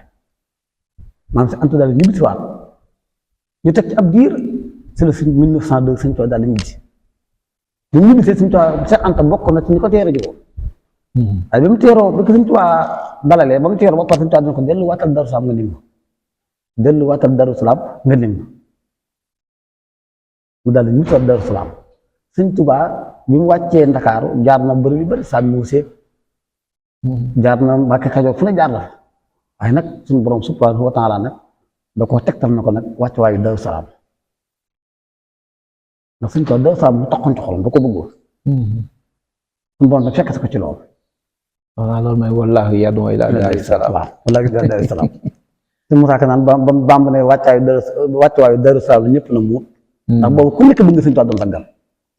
maanaam Cheikh Anta daal ñibbisi waat ñu teg ci ab diir c'est le 1902 Sëñ Tuubaa daal di ñibbisi ñu ñibbisee Sëñ Tuubaa Cheikh Anta bokk na ci ñi ko teere ji woon waaye bi mu teeroo bi ko Sëñ Tuubaa dalalee ba mu teeroo ba pare Sëñ Tuubaa dina ko dellu waatal Daru Salaam nga nim ma dellu waatal Daru Salaam nga nim ma mu daal di ñu toog Daaru Salaam sëñ Tuubaa bi mu wàccee Ndakaaru jaar na bëri yu bëri sànni Muusee jaar na Mbàkke Kajoor fu ne jaar na fa waaye nag suñu borom subhaanahu wa taala nag da koo tegtal na ko nag wàccuwaayu Daaru Salaam ndax sëñ Tuubaa Daaru Salaam mu taxoon ci xolam da ko bëggoon suñu borom nag fekk si ko ci loolu waaw loolu mooy wallaahu yad'u ilaa daari salaam. waaw wallaahu ilaa daari salaam te Moussa Ka naan ba Bàmba ne wàccuwaayu Daaru Salaam la ñëpp na muut ndax boobu ku nekk bëgg nga sëñ Tuubaa doon saggal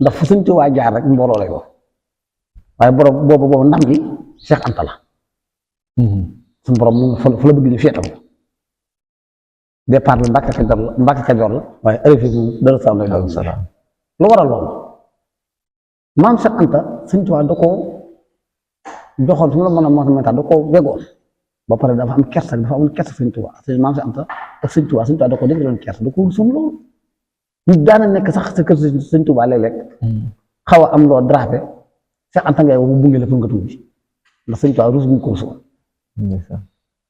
ndax fu sëñ Tuubaa jaar rek mbooloo lay wax waaye borom boobu ndam gi Cheikh Anta la suñu borom moom fa la bëgg ñu féetal ko départ bi Mbàkke Kajoor la waaye arrivé moom Daaru Salaam lay doon lu waral loolu maam Cheikh Anta sëñ Tuubaa da koo joxoon su ma la mën a da koo wegoon ba pare dafa am kersa sëñ Tuubaa maam Cheikh Anta ak sëñ Tuubaa da koo dégg loon kersa da ko rusoon loolu ñu daana nekk sax sa kër sëñ Tuubaa léeg-léeg xaw a am loo drapé Cheikh Anta ngay mu bunge la pour nga tuubi ndax sëñ Tuubaa rus bu ko rusoon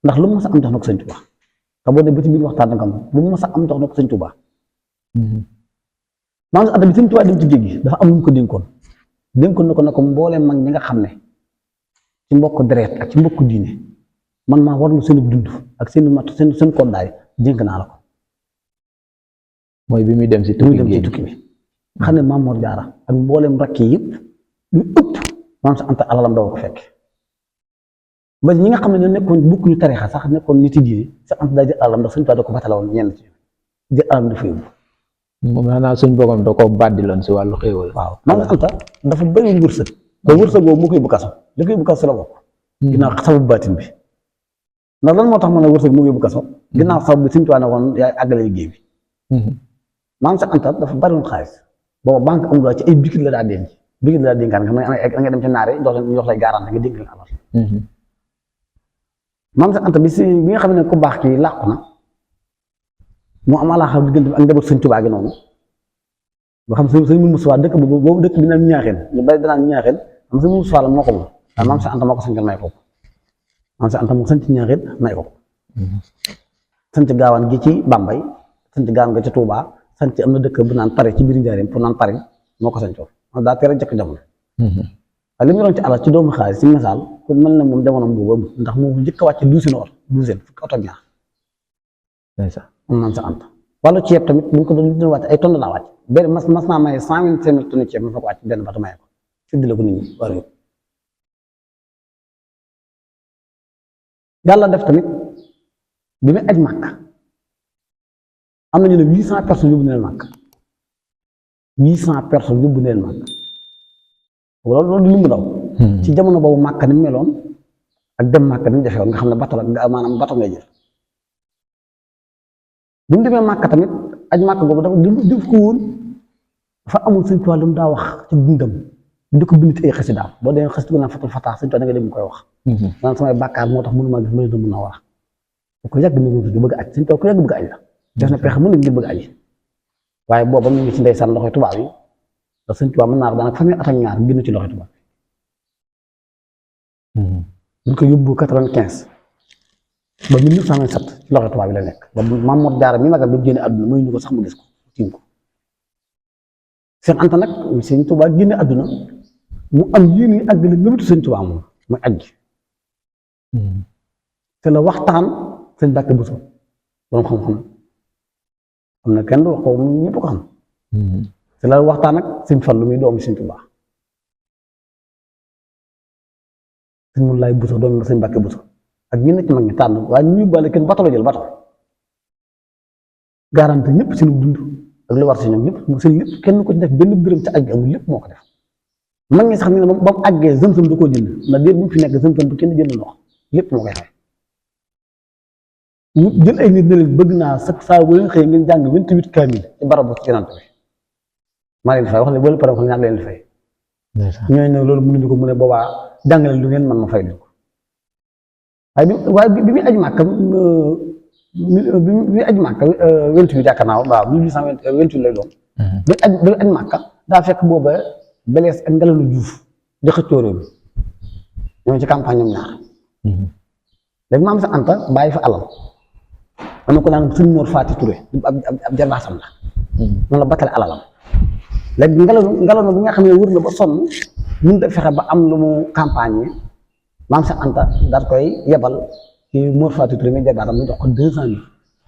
ndax lu mu mës a am jox na ko sëñ Tuubaa te boo dee ba ci biir waxtaan nga am lu mu mës a am jox na ko sëñ Tuubaa maam Cheikh Anta bi sëñ Tuubaa dem ci géej gi dafa am lu mu ko dénkoon na ko mbooleem mag ñi nga xam ne ci mbokk deret ak ci mbokk diine man maa warlu seen dund ak seen mat seen koddaay dénk naa la ko mooy bi muy dem si tukki bi xam ne Maam Mor Jaara ak mbooleem rakk yi yëpp lu ëpp maam Cheikh Anta alalam doo ko fekk ba ñi nga xam ne ñoo nekkoon bokkuñu tarixa sax nekkoon nit yi diine Cheikh Anta daa jël alalam ndax suñu da ko batalawoon ñenn ci jël alalam dafa yóbbu moom maanaam suñ borom da koo bàddiloon si wàllu xéewal waaw maam Cheikh Anta dafa bëri wërsëg te wërsëg boobu mu koy bu kaso li koy bu kaso la bokk ginnaaw sababu baatin bi ndax lan moo tax mën a wërsëg mu koy bu kaso ginnaaw sababu bi suñu tuwaa ne woon yaay àggale liggéey bi maam Cheikh Anta dafa bari woon xaalis booba banque amul ci ay bikit la daa denc bikit la daa dénkaan nga xam ne nga dem ci naare jox lay garanti nga dénk leen alal maam Cheikh Anta bi nga xam ne ku baax kii làqu na mu am alaa xam diggante ak njaboot sëñ Tuubaa gi noonu ba xam sëñ Moussa dëkk boobu dëkk bi naan ñaaxeen ñu bari danaan ñaaxeen xam sëñ Moussa la moo ko moom waaye maam Cheikh Anta moo ko sañcal may ko maam Cheikh Anta moo sañc ñaaxeen may ko sañc gaawaan gi ci Bambey sañc gaawaan ga ci Touba sañc am na dëkk bu naan Paris ci biir Njaaréem pour naan Paris moo ko sañcoon daa teel a jëkk jamono waaye li mu yoroon ci alal ci doomu xaalis ci misaal ku mel ne moom jamono boobu amul ndax moom njëkk a wàcc douzaine fukki oto ak ñaar maam Cheikh Anta wàllu ceeb tamit bu ñu ko doon wàcc ay tonnes laa wàcc benn mas naa maye 125 000 tonnes ceeb ma fa ko wàcc benn bato maye ko séddale ko nit ñi war yëpp yàlla def tamit bi muy aj màkk am nañu ne 800 personnes yóbbu na leen màkk 800 personnes yóbbu na leen màkk loolu lu mu ndaw ci jamono boobu màkk ni mu meloon ak dem màkk ni mu defee woon nga xam ne bato la maanaam bato ngay jël bi mu demee màkk tamit aj màkk boobu dafa def ko woon dafa amul sëñ Tuubaa lu mu daa wax ci dundam di ko bind ci ay xasidaam boo demee xasida naan fatul fataa sëñ Tuubaa da nga dem mu koy wax naan samay bàkkaar moo tax mënu maa gis Madina Munawwara ko yàgg na di bëgg aj sëñ Tuubaa ko yàgg bëgg aj la def na pexe mën na ngir bëgg aji waaye booba mu ngi ci ndeysaan loxoy tubaab yi ndax sëñ Tuubaa mën naa daanaka fanweeri at ak ñaar génn ci loxoy tubaab ñu ko yóbbu 95 ba 1927 ci loxoy tubaab yi la nekk ba Maam Mor Jaara mi magal bi mu génne àdduna mooy ñu ko sax mu gis ko tiim ko Cheikh Anta nag sëñ Tuubaa génne àdduna mu am yéen yi àggale nëbatu sëñ Tuubaa moom muy aj te la waxtaan sëñ Mbàkke Buso borom xam-xam am na kenn du wax ko ñëpp ko xam te la waxtaan ak sëñ Fallu muy doomu sëñ Tuubaa sëñ mun laay Buso doomu sëñ Mbàkke Buso ak ñi nekk ci mag ñi tànn waaye ñu yóbbaale kenn bato la jël bato garanti ñëpp seen dund ak lu war si ñoom ñëpp seen lépp kenn ko ci def benn dërëm ci aj gi amul lépp moo ko def mag ñi sax ni ne ba mu àggee Zamzam da koo jënd na déet bu mu fi nekk Zamzam bu kenn jënd ndox lépp moo koy fay mu jël ay nit ne leen bëgg naa sax saa bu leen xëy ngeen jàng 28 kaamil ci barabu Yonent bi maa leen di fay wax ne boole pare wax ñaar leen di fay ñooñu nag loolu mënuñu ko mu ne boobaa jàngale lu ngeen man ma fay leen ko waaye bi muy aj Màkka bi muy aj Màkka 28 yaakaar naa waaw 1828 lay doon bi aj Màkka daa fekk booba Belees ak Ngelalu Juuf di xëccoo réew mi ñoo ci campagne ñoom ñaar léegi Maam Cheikh Anta bàyyi fa alal am na ko naan sëñ Mor Faati Touré ab jarbaatam la noonu la battale alalam léegi ngelaw bi nga xam ne wër na ba sonn mun da fexe ba am lu mu campagne maam Cheikh Anta daal koy yebal ci Mor Fatou Touré mi jabaatam mu jox ko 200 000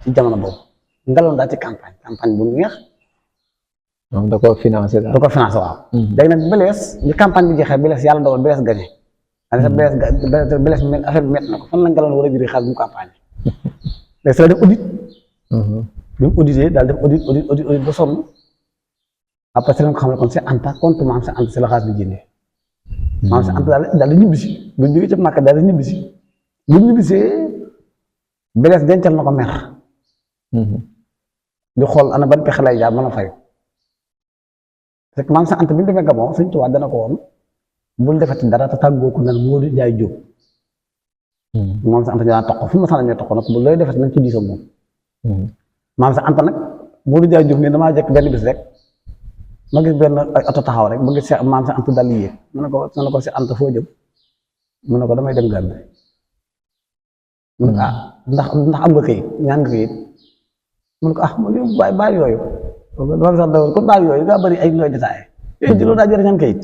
ci jamono boobu ngelaw daal ci campagne bu neex. donc da koo financé daal. da ko financé waaw. léegi nag Blaise bi campagne bi jeexee Blaise yàlla dogal Blaise gagné. Blaise affaire bi métti na ko fan la ngelaw war a jëlee xaalis bu campagne léegi la def audit. bi mu audité daal def audit ba sonn après c'est la nga xam ne kon c'est Anta compte maam c'est Anta c'est la xaalis bi génnee. maam c'est Anta daal di ñibbisi bu ñu jógee ca Màkka daal di ñibbisi bu ñu ñibbisee Blaise dencal na ko mer. di xool ana ban pexe lay jaar mën a fay. fekk maam sa Anta bi ñu demee Gabon Sëñ Tuubaa dana ko woon bul defati dara te tàggoo ko nag Modou Ndiaye Diop. maam sa Anta daan toq fu mu sànni ñoo toq nag bu looy defati nañ ci diisoo moom. maam sa Anta nag Modou Ndiaye Diop ne damaa jekk benn bis rek ma gis benn ay oto taxaw rek ba gis maam sa Anta dal yéeg mu ne ko si Anta foo jëm mu ne ko damay dem Gambie. mu ne ko ndax am nga këyit ñaan nga këyit mu ne ko ma yow bàyyi yooyu. loolu sax dawal kon daal yooyu daa bëri ay nooy détaillé yooyu di loolu daa jëriñ ñaan kayit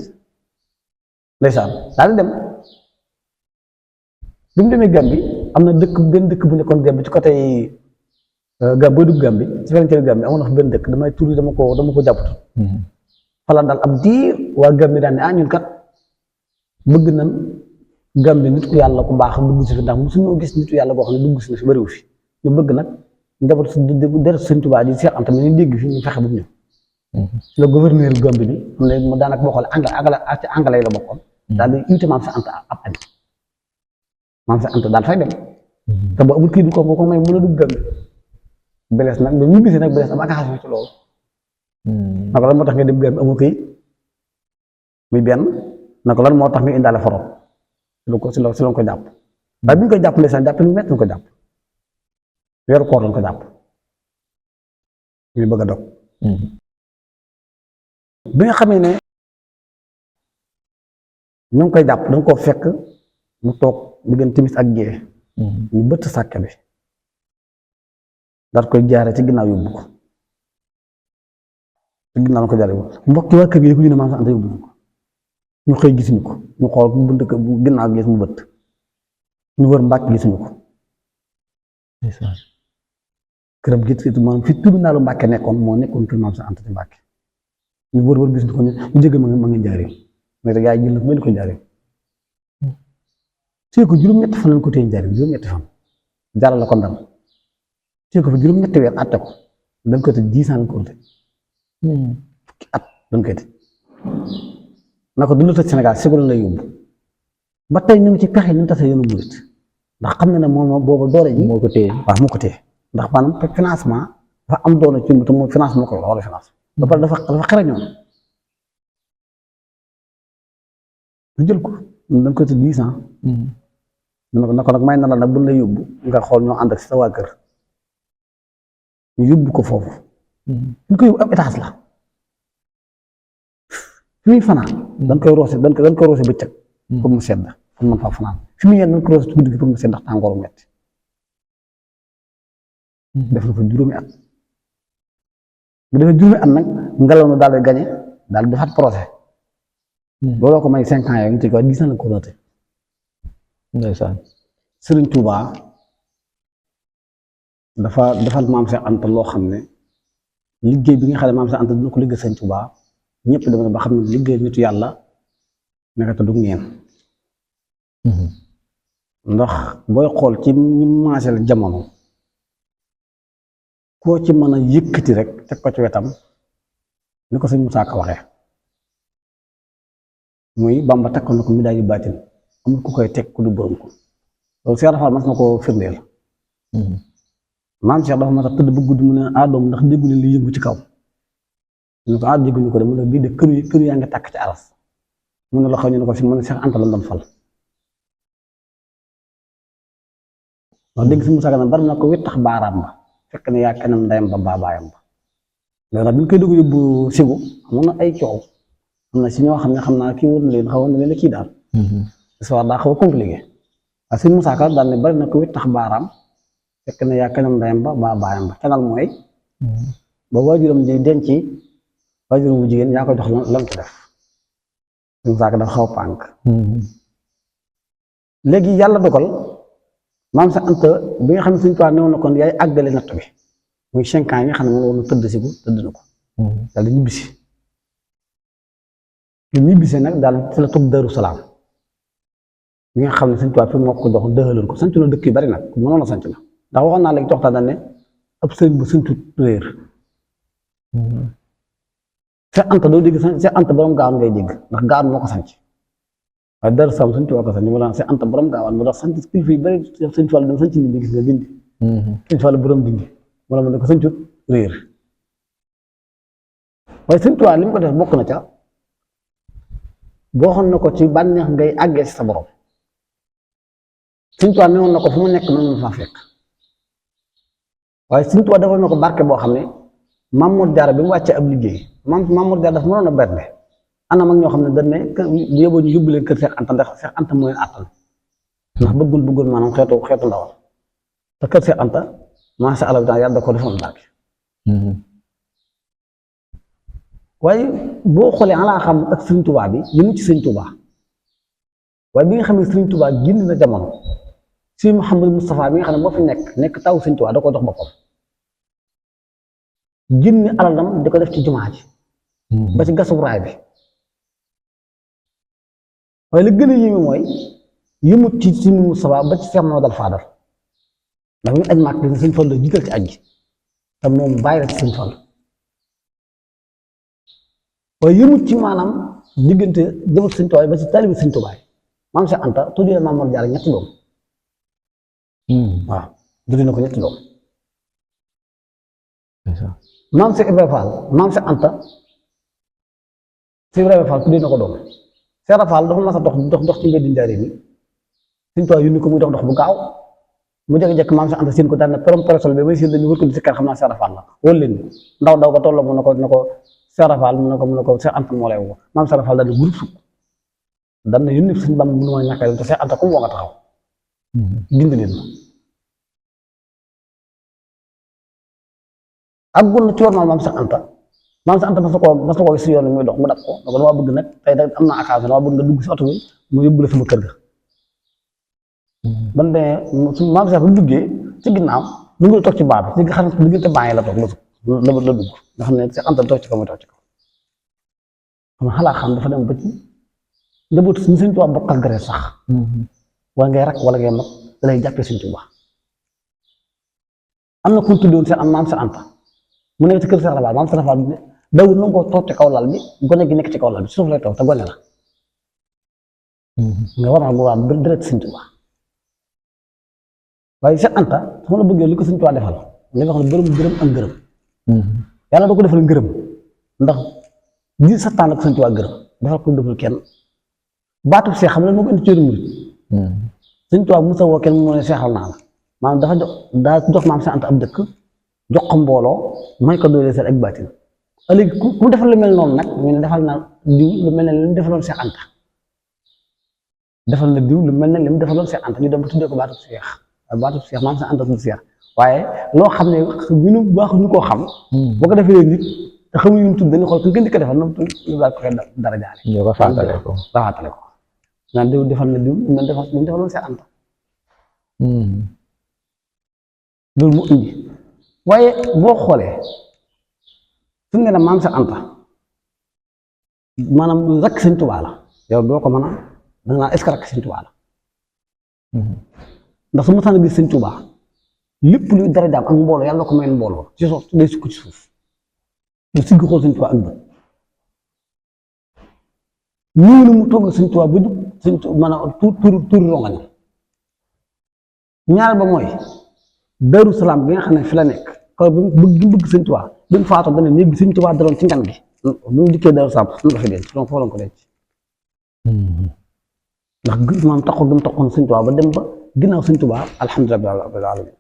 ndeysaan daal di dem bi mu demee Gàmbi am na benn dëkk bu nekkoon Gàmbi ci côté booy dugg Gàmbi ci frontière Gàmbi amoon na fa benn dëkk damay tur dama ko jàppatu fala daal ab diir waa Gàmbi daan ne ñun kat bëgg nañ Gàmbi nit ku yàlla ku baax dugg si fi ndax mosuñoo gis nitu yàlla boo xam ne dugg si na fi bëriwu fi ñu bëgg nag njaboot deret Sëñ Tuubaa di Cheikh Anta mi ñu dégg fi ñu fexe bu ñëw le gouverneur Gambie bi xam ne mu daanaka boo xoolee ci anglais la bokkoon daal di invité maam Cheikh Anta ab añ maam Cheikh Anta daal fay dem te boo amul kii du ko may mën a dugg Gambie Blaise nag ba ñu gisee nag Blaise am ak xaas ci loolu naka lan moo tax nga dem Gambie amul kii muy benn naka lan moo tax nga indaale forom si la ko jàpp waaye bi ñu koy jàpp ndeysaan jàpp lu métti ñu ko jàpp weeru koor lañ ko jàpp ñu bëgg a dog bi nga xamee ne ñu ngi koy jàpp danga koo fekk mu toog diggante timis ak gée ñu bëtt sàkke bi daal koy jaare ci ginnaaw yóbbu ko ci ginnaaw la ko jaare yóbbu mbokki waa kër gi ko ñu ne maam Anta yóbbu ko ñu xëy gisuñu ko ñu xool bu dëkk bu ginnaaw gis mu bëtt ñu wër Mbàkke gisuñu ko këram gi maanaam fi tribunaalu Mbàkke nekkoon moo nekkoon kër maam sa Anta ci Mbàkke ñu wër gis ko ñu jëgg ma nga njaareem mais rek yaay jël na ko mel ko njaareem téye ko juróom-ñetti fan lañ ko téye njaareem juróom-ñetti fan jaral la ko ndam téye ko fa juróom-ñetti weer àtte ko dañ koy tëj 10 ans lañ ko tëj fukki at dañ koy tëj na ko du la tëj Sénégal sigul la yóbbu ba tey ñu ngi ci pexe ñu tase yoonu murit ndax xam na ne moom booba doole ji moo ko téye waaw moo ko téye ndax maanaam financement dafa am doole ci te mooy financement ko wala finance ba pare dafa xarañoon ñu jël ko dañ koy tëj 10 ans na ko nag may na la nag buñ lay yóbbu nga xool ñoo ànd ak si sa waa kër ñu yóbbu ko foofu ñu ko yóbbu am étage la fi muy fanaan dañ koy roose bëccëg pour mu sedd pour mën faa fanaan fi muy yenn dañ ko roose ci guddi gi pour mu sedd ndax tàngooru metti def na fa juróomi at bu defee juróomi at nag ngelaw na daal di gañe daal di defaat projet looloo ko may 5 ans yooyu ñu tëj ko 10 ans la ko rote ndeysaan Sëriñ Tuubaa dafa defal maam Cheikh Anta loo xam ne liggéey bi nga xam ne maam Cheikh Anta dina ko liggéey Sëriñ Tuubaa ñëpp dem na ba xam ne liggéey nitu yàlla nekkata du ngeen ndax booy xool ci ñi maaseel jamono koo ci mën a yëkkati rek teg ko ci wetam ni ko sëñ Musaa Ka waxee muy Bàmba teg ko na ko midaayu baatin amul ku koy teg ku du borom ko loolu Cheikh Rafal mas na ko firndeel maam Cheikh dafa mas a tëdd bu guddi mu ne doom ndax déggu leen li yëngu ci kaw ñu ne ko dégguñu ko de mu ne bii de kër yaa ngi tàkk ci aras mu ne la xaw ñu ne ko fi mu ne Cheikh Anta la doon fal wax dégg si Musaa Ka bari na ko wittax baaraam ba fekk ne yaa kenam ndeyam ba baabaayam ba loolu nag bi ñu koy dugg yóbbu sigu amoon na ay coow am na si ñoo xam ne xam naa kii wër na leen xawoon na leen kii daal histoire daa xaw a compliqué waaye sëñ Musaa Ka daal ne bari na ko wittax baaraam fekk ne yaa kenam ndeyam ba baabaayam ba kenal mooy ba waajuram di denc waajur bu jigéen yaa ko jox lan ko def suñu saak dafa xaw pànk léegi yàlla dogal maam sa Anta bi nga xam ne suñu tubaab newoon na kon yaay àggale natt bi muy 5 ans yi nga xam ne moom la tëdd si ko tëdd na ko daal di ñibbisi lu ñibbisee nag daal ci la toog Daaru Salaam bi nga xam ne suñu tubaab fi moo ko jox dëxaloon ko sanc na dëkk yu bari nag mënoon a sanc na ndax waxoon naa léegi joxtaan daal ne ab sëriñ bu sancut réer Seex Anta doo dégg Seex Anta borom gaawaan ngay dégg ndax gaawaan moo ko sanc waaye Daaru Salaam suñu tubaab ko sanc mu la Seex Anta borom gaawaan mu tax sanc kilifa yu bari suñu tubaab dama sanc nit ñi gis nga dindi suñu tubaab borom dindi wala mu ne ko sancut réer waaye suñu tubaab li mu ko def bokk na ca boo xoon na ko ci bànneex ngay àggee si sa borom suñu tubaab newoon na ko fu mu nekk noonu ma faa fekk waaye suñu tubaab defal na ko barke boo xam ne Maam Mor Jaara bi mu wàccee ab liggéey Maam Mor Jaara dafa mënoon a bernde anam ak ñoo xam ne dañ ne bu yóbboo ñu yóbbu leen kër Seex Anta ndax Seex Anta moo leen àttal ndax bëggul maanaam xeetu ndawal te kër Seex Anta macha allah yàlla da ko defoon barke waaye boo xoolee alaa xam ak Sëriñ Tuubaa bi yëmu ci Sëriñ Tuubaa waaye bi nga xam ne Sëriñ Tuubaa génn na jamono si Mouhamadou Moustapha bi nga xam ne moo fi nekk taw Sëriñ Tuubaa da ko jox boppam génn alalam di ko def ci jumaa ji ba ci gasub raay bi waaye li gën a yéeme mooy yëmut ci si Moustapha ba ci Cheikh Mamadou Fadal ndax bu ñu aj màkk dina Sëriñ Fallu la jiital ci aj gi te moom bàyyi la ci Sëriñ Fallu waaye yëmut ci maanaam diggante jëmut Sëriñ Tuubaa ba ci taalibi Sëriñ Tuubaa maam Seex Anta tuddee Maam Mor Jaara ñetti doom waaw tuddee na ko ñetti doom maam Seex Ibrahima Fall maam Seex Anta Seex Ibrahima Fall tuddee na ko doom Seex Ibra Fall dafa mas a dox ci mbeddi Njaaréem yi Sëriñ Tuubaa yónni ko muy dox bu gaaw mu jékki-jékki maam Seex Anta seen ko daan ne parasol bi may seen dañu wër ko di si kar xam naa Seex Ibra Fall la wóor leen ndaw ba tolloo mu ne ko Seex Ibra Fall mu ne ko Seex Anta moo lay woo maam Seex Ibra Fall daal di groupe sukk daan na yónni suñu Bàmba mënu ma ñàkk a te Seex Anta comme woo nga taxaw bind leen ma ak gun ci war maam Seex Anta mas na koo gis si yoon muy dox mu dab ko donc dama bëgg nag tey da am na occasion dama bëgg nga dugg si oto bi mu yóbbu la sama kër ga ban de maam Seex bu duggee ci ginnaaw lu ngi toog ci baa bi ci xam ne diggante baa yi la toog la dugg nga xam ne Seex Anta toog ci kaw muy toog ci kaw xam xalaa xam dafa dem ba ci njaboot ñu Sëriñ Tuubaa bokk ak gare sax wala ngay rak wala ngay mag da lay jàppee Sëriñ Tuubaa am na ku ñu tuddoon seen am maam Seex Anta mu nekk ci kër Seex Ibra maam Seex Ibra dawul na ko toog ci kaw lal bi gone gi nekk ci kaw lal bi suuf lay toog te gone la nga war a bu waa deret Sëriñ Tuubaa waaye Seex Anta su ma la bëggee li ko Sëriñ Tuubaa defal li nga xam ne gërëm ak ngërëm yàlla da ko defal ngërëm ndax 17 ans la ko Sëriñ Tuubaa gërëm defal ko defal kenn baatub seex xam ne moo ko indi ci yoonu murid Sëriñ Tuubaa musa woo kenn mu ne seexal naa la maanaam dafa jox maam Seex Anta ab dëkk jox ko mbooloo may ko doole seen ak baatin léegi ku defal lu mel noonu nag ñu ne defal na diw lu mel ne li mu defaloon Seex Anta defal na diw lu mel ne li mu defaloon Seex Anta ñu dem ba tuddee ko baatub seex maam Seex Anta tudd seex waaye loo xam ne ñu baaxu ñu koo xam boo ko defee nit te xamuñu ñu tudd dañuy xool ku gën di ko defal noonu ñu daal ko dara jaale ñu ko fàttale ko naan diw defal na diw lu mu defaloon Seex Anta loolu mu indi waaye boo xoolee su ne la maam Seex Anta maanaam rakk Sëriñ Tuubaa la yow doo ko mën a da nga naan est-ce que rakk Sëriñ Tuubaa la ndax su ma sànni gis Sëriñ Tuubaa lépp luy dara jaam ak mbooloo yàlla ko mayoon mbooloo ci suuf day sukk ci suuf lu sigg xool Sëriñ Tuubaa ak bët ñëw na mu toog ak Sëriñ Tuubaa ba jub Sëriñ Tuubaa maanaam tuuri rongañam ñaar ba mooy Daaru Salaam bi nga xam ne fi la nekk kaw bi bëgg Sëriñ Tuubaa bi mu faatoo ba ne néeg bi Sëriñ Tuubaa daloon ci ngan gi bi mu dikkee Daaru Salaam lu ko fi denc donc foofu lañ ko denc ndax maam taxul gi mu taxoon Sëriñ Tuubaa ba dem ba ginnaaw Sëriñ Tuubaa alhamdulilah rabbil alamin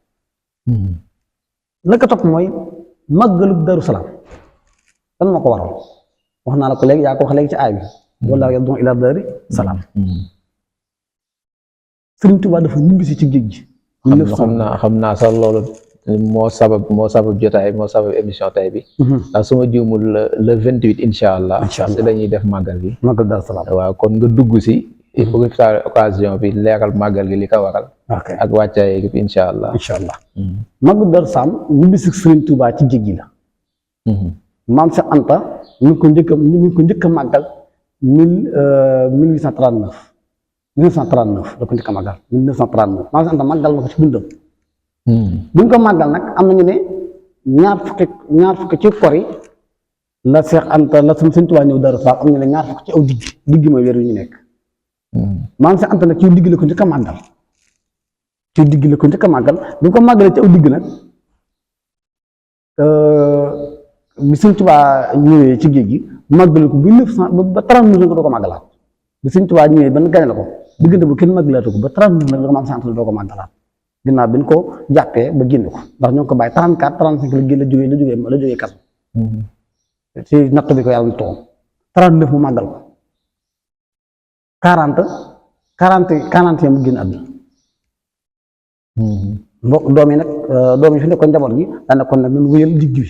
la ko topp mooy màggalu Daaru Salaam lan moo ko waral wax naa la ko léegi yaa ko wax léegi ci aay bi wallaahu yad'u ilaa daari salaam Sëriñ Tuubaa dafa ñibbisi ci géej gi xam naa sax loolu moo sabab jotaay moo sabab émission tay bi ndax su ma juumul le 28 incha allah si la ñuy def màggal gi màggal Daaru Salaam waaw kon nga dugg si profiter occasion bi leeral màggal gi li ko waral ak wàccaay gi incha allah màggal Daaru Salaam ñu bisi Sëriñ Tuubaa ci géej gi la maam Cheikh Anta mi ngi ko njëkk a màggal 1939 la ko njëkk a màggal 1939 maam Cheikh Anta màggal na ko ci dundam buñ ko màggal nag am nañu ne ñaar fukki ci kori la Cheikh Anta la Sëriñ Tuubaa ñëw Daaru Salaam am ñu ne ñaar fukki ci aw digg mooy weer yu ñu nekk maam Cheikh Anta nag ci digg la ko njëkk a màggal bu ko màggalee ci aw digg nag bi Sëriñ Tuubaa ñëwee ci géej gi màggale ko ba 1900 ba 39 nga doo ko màggalaat bi Sëriñ Tuubaa ñëwee ban gane la ko diggante bu kenn màggalaatu ko ba 39 nag la ko maam Cheikh Anta doo ko màggalaat ginnaaw bi ñu ko jàppee ba génne ko ndax ñoo ngi ko bàyyi 34 35 la jógee kaso ci natt bi ko yàlla toog 39 mu màggal ko 40 mu génn àdduna doom yi nag doom yi fi nekkoon njaboot gi daanaka kon nag nañ wéyal digg bi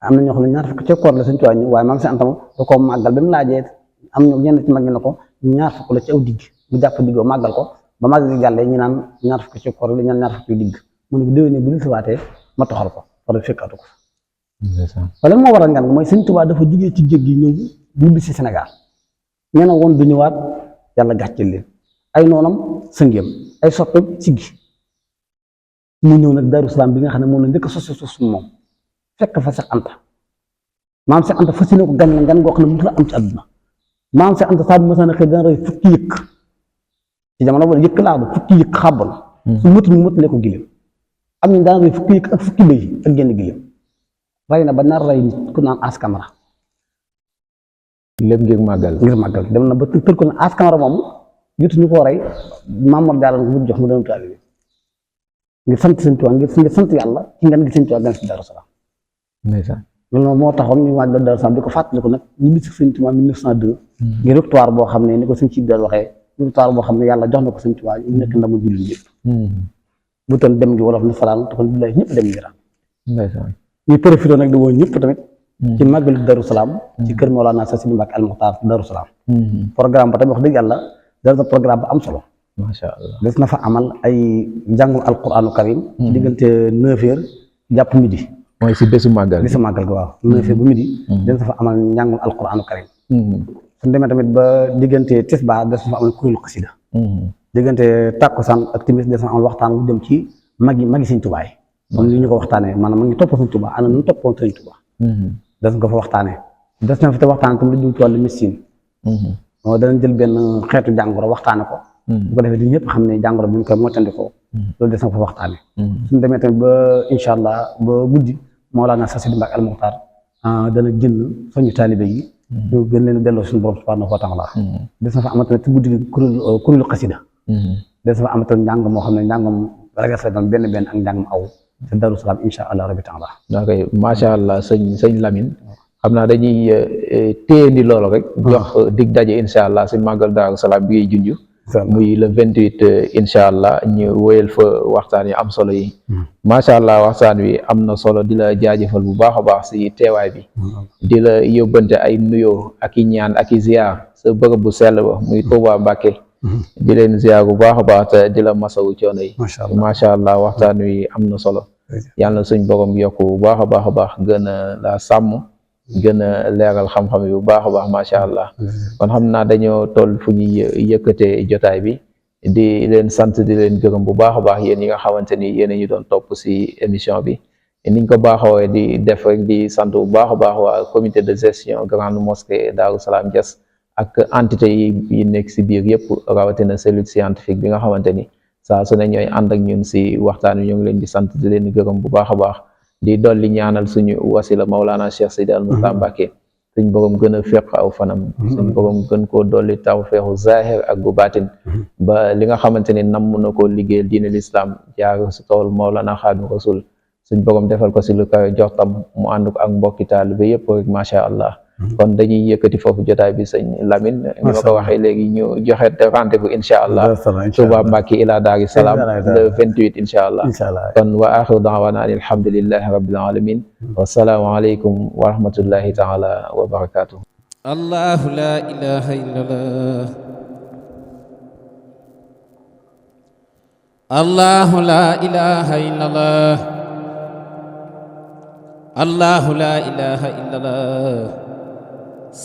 am na ñoo xam ne ñaar fukk ca koor la Sëriñ Tuubaa ñëw waaye maam Cheikh Anta da koo màggal ba mu laajee am ñu ñenn ci mag ñi ne ko ñaar fukk la ci aw digg mu jàpp diggoo màggal ko ba màggal gi jàllee ñu naan ñaar fukk ci koor la ñaan ñaar fukk ci digg mu ne ko déwénee bu ñu siwaatee ma toxal ko wala fekkaatu ko wala moo waral ngan mooy Sëriñ Tuubaa dafa jógee ci géej gi ñëw ñibbi si Sénégal nee na woon du ñëwaat yàlla gàcceel leen ay noonam sëngéem ay soppeem siggi mu ñëw nag Daaru Salaam bi nga xam ne moom la njëkk a sos suuf moom fekk fa Cheikh Anta maam Cheikh Anta fas yéene ko gan la gan goo xam ne mu la am ci àdduna maam Cheikh Anta saa bu masaan a xëy dana rey fukki yëkk ci jamono boobu yëkk laa ba fukki yëkk xàbbal su mëtul mu mëtalee ko gileem am ñu daan rey fukki yëkk ak fukki bëy ak génn gileem rey na ba nar rey nit ku naan As Camara lépp ngir màggal dem na ba tër ko ne As Camara moom jotuñu koo rey Mamour Diallo ko bu jox mu doon taalibe ngir sant Sëriñ Tuubaa ngir sant yàlla ci ngan gi Sëriñ Tuubaa gan si Daaru Salaam loolu moo taxoon ñu màggal Daaru Salaam di ko fàttaliku nag ñu bis Sëriñ Tuubaa 1902 ngir victoire boo xam ne ni ko Sëriñ ci dal waxee victoire boo xam ne yàlla jox na ko Sëriñ Tuubaa ñu nekk ndamu jullit yëpp bu toon dem gi wolof na faraan te kon billaay ñëpp dem ngiraan ñu profité nag di woo ñëpp tamit ci màggalu Daaru Salaam ci kër Mawlana Cheikh Sidi Mbacké Al Muxtaar Daaru Salaam programme ba tamit wax dëgg yàlla dara programme ba am solo macha allah des na fa amal ay njàngum alquranu karim ci diggante 9h jàpp midi mooy si bésu màggal gi waaw 9h ba midi des na fa amal njàngum alquranu karim suñu demee tamit ba diggante tisbaar des na fa amal kuréelu xasida diggante takkusaan ak timis des na amal waxtaan wu jëm ci magi Sëriñ Tuubaa yi kon li ñu ko waxtaanee maanaam ma ngi topp Sëriñ Tuubaa ana nu toppoon Sëriñ Tuubaa des na ko fa waxtaanee des na fa te waxtaan tamit lu jëm ci wàllu médecine moo danañ jël benn xeetu jàngoro waxtaane ko bu ko defee di ñëpp xam ne jàngoro bi ñu koy moytandikoo loolu des na ko fa waxtaane suñu demee tamit ba incha allah ba guddi Mawlana Cheikh Sidi Mbacké Al Muxtaar dana génn soñu taalibe yi ñu gën leen delloo suñu borom subhanahu wa taala des na fa am tamit ci guddi gi kuréelu xasida des na fa am tamit njàng moo xam ne njàngam ragas la doon benn ak njàngam aw te Daaru Salaam incha allah rabbi taala ok macha allah sëñ Lamine xam naa dañuy téyendi loolu rek jox dig daje incha allah si màggal Daaru Salaam bi ngay junj muy le 28 incha allah ñu wéyal fa waxtaan yi am solo yi macha allah waxtaan wi am na solo di la jaajëfal bu baax a baax si teewaay bi di la yóbbante ay nuyoo ak i ñaan ak i ziar sa bërëb bu sell ba muy Touba Mbacké di leen ziar bu baax a baax te di la masawu coono yi macha allah waxtaan wi am na solo yàlla na suñ borom yokk bu baax a baax gën a la sàmm gën a leeral xam-xam yi bu baax a baax macha allah kon xam naa dañoo toll fu ñuy yëkkatee jotaay bi di leen sant di leen gërëm bu baax a baax yéen yi nga xamante ni yéen a ñu doon topp si émission bi niñ ko baaxawee di def rek di sant bu baax a baax waa comité de gestion grande mosquée Daaru Salaam Diass ak entité yi nekk si biir yëpp rawatina cellule scientifique bi nga xamante ni saa su ne ñooy ànd ak ñun si waxtaan wi ñu ngi leen di sant di leen gërëm bu baax a baax di dolli ñaanal suñu wasila Mawlana Cheikh Sidi Al Muxtaar Mbacké suñ borom gën a fekk aw fanam suñ borom gën koo dolli tawfeexu zahir ak gu baatin ba li nga xamante ni namm na koo liggéeyal diine l'islam jaar si tool Mawlana Xaadimu Rasul suñ borom defal ko si lu kawe jortam mu ànd ko ak mbokki taalibe yëpp rek macha allah kon dañuy yëkkati foofu jotaay bi sëñ Lamine ni ma ko waxee léegi ñu joxe rendez-vous incha allah Touba Mbacké ila Daari Salaam le 28 incha allah kon wa axiru daawana an alhamdulillahi rabbil alamin wassalaamu aleykum wa rahmatullahi taala wa barakatuh. الله لا إله إلا الله الله لا إله إلا الله الله لا إله إلا الله